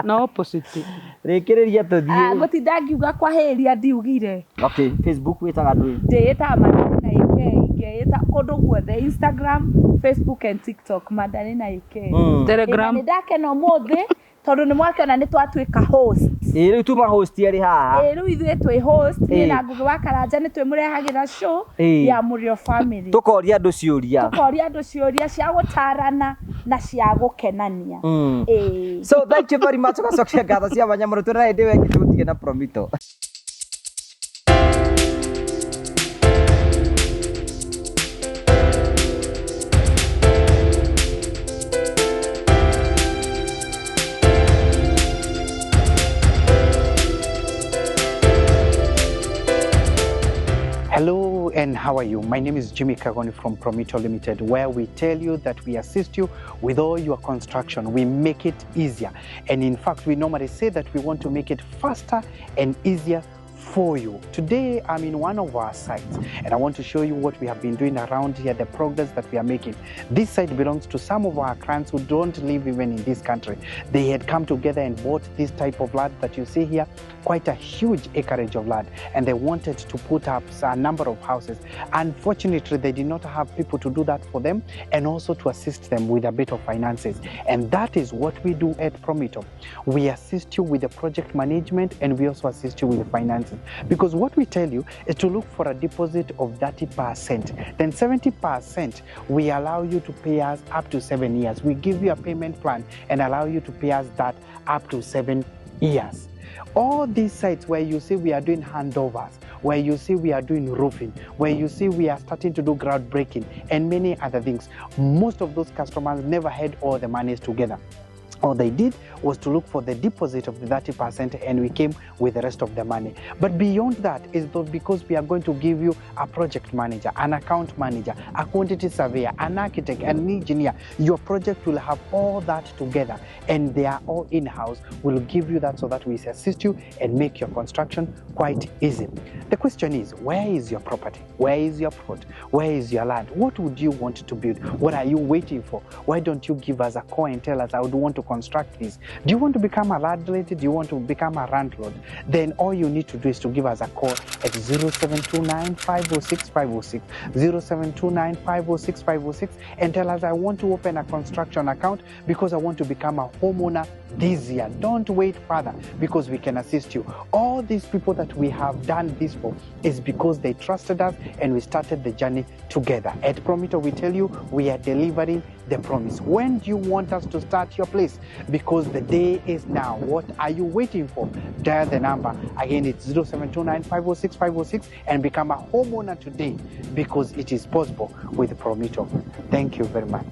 Na opposite. Rĩkĩrĩria tũthiĩ. Ngũtinda ngiuga kwahĩria ndiugire. Okay, Facebook wĩtaga ndũĩ? Ndĩĩtaga Magdalena AK, ngeĩta kũndũ guothe Instagram, Facebook and TikTok Magdalena AK. Telegram. Nĩ ndakena ũmũthĩ tondũ nĩ mwakĩona nĩ twatuĩka host. Ĩĩ rĩu tuma host arĩ haha. Ĩĩ rĩu ithuĩ twĩ host, niĩ Ĩĩ. na Ngũgĩ wa Karanja nĩ twĩmũrehagĩra show Ĩĩ. ya Mũrĩo Family. Tũkoria andũ ciũria. Tũkoria andũ ciũria cia gũtarana na cia gũkenania. Ĩĩ. So thank you very much ũgacokia ngatho cia mwanya mũno twĩna hĩndĩ ĩyo ĩngĩ tũgũtige na Promito. Hello and how are you? My name is Jimmy Kagoni from Promito Limited, where we tell you that we assist you with all your construction. We make it easier. And in fact, we normally say that we want to make it faster and easier for you. Today, I'm in one of our sites and I want to show you what we have been doing around here, the progress that we are making. This site belongs to some of our clients who don't live even in this country. They had come together and bought this type of land that you see here, quite a huge acreage of land, and they wanted to put up a number of houses. Unfortunately, they did not have people to do that for them and also to assist them with a bit of finances. And that is what we do at Promito. We assist you with the project management and we also assist you with the finances. Because what we tell you is to look for a deposit of 30%. Then 70% we allow you to pay us up to 7 years. We give you a payment plan and allow you to pay us that up to 7 years. All these sites where you see we are doing handovers, where you see we are doing roofing, where you see we are starting to do groundbreaking and many other things, most of those customers never had all the monies together. All they did was to look for the deposit of the 30% and we came with the rest of the money. But beyond that is though because we are going to give you a project manager, an account manager, a quantity surveyor, an architect, an engineer. Your project will have all that together and they are all in-house. We'll give you that so that we assist you and make your construction quite easy. The question is, where is your property? Where is your plot? Where is your land? What would you want to build? What are you waiting for? Why don't you give us a call and tell us, I would want to construct this? Do you want to become a landlady? Do you want to become a landlord? Then all you need to do is to give us a call at 0729 506 506, 0729 506 506, and tell us, I want to open a construction account because I want to become a homeowner this year. Don't wait further because we can assist you. All these people that we have done this for is because they trusted us and we started the journey together. At Promito, we tell you we are delivering the promise. When do you want us to start your place? Because the day is now. What are you waiting for? Dial the number. Again, it's 0729 506 506 and become a homeowner today because it is possible with Promito. Thank you very much.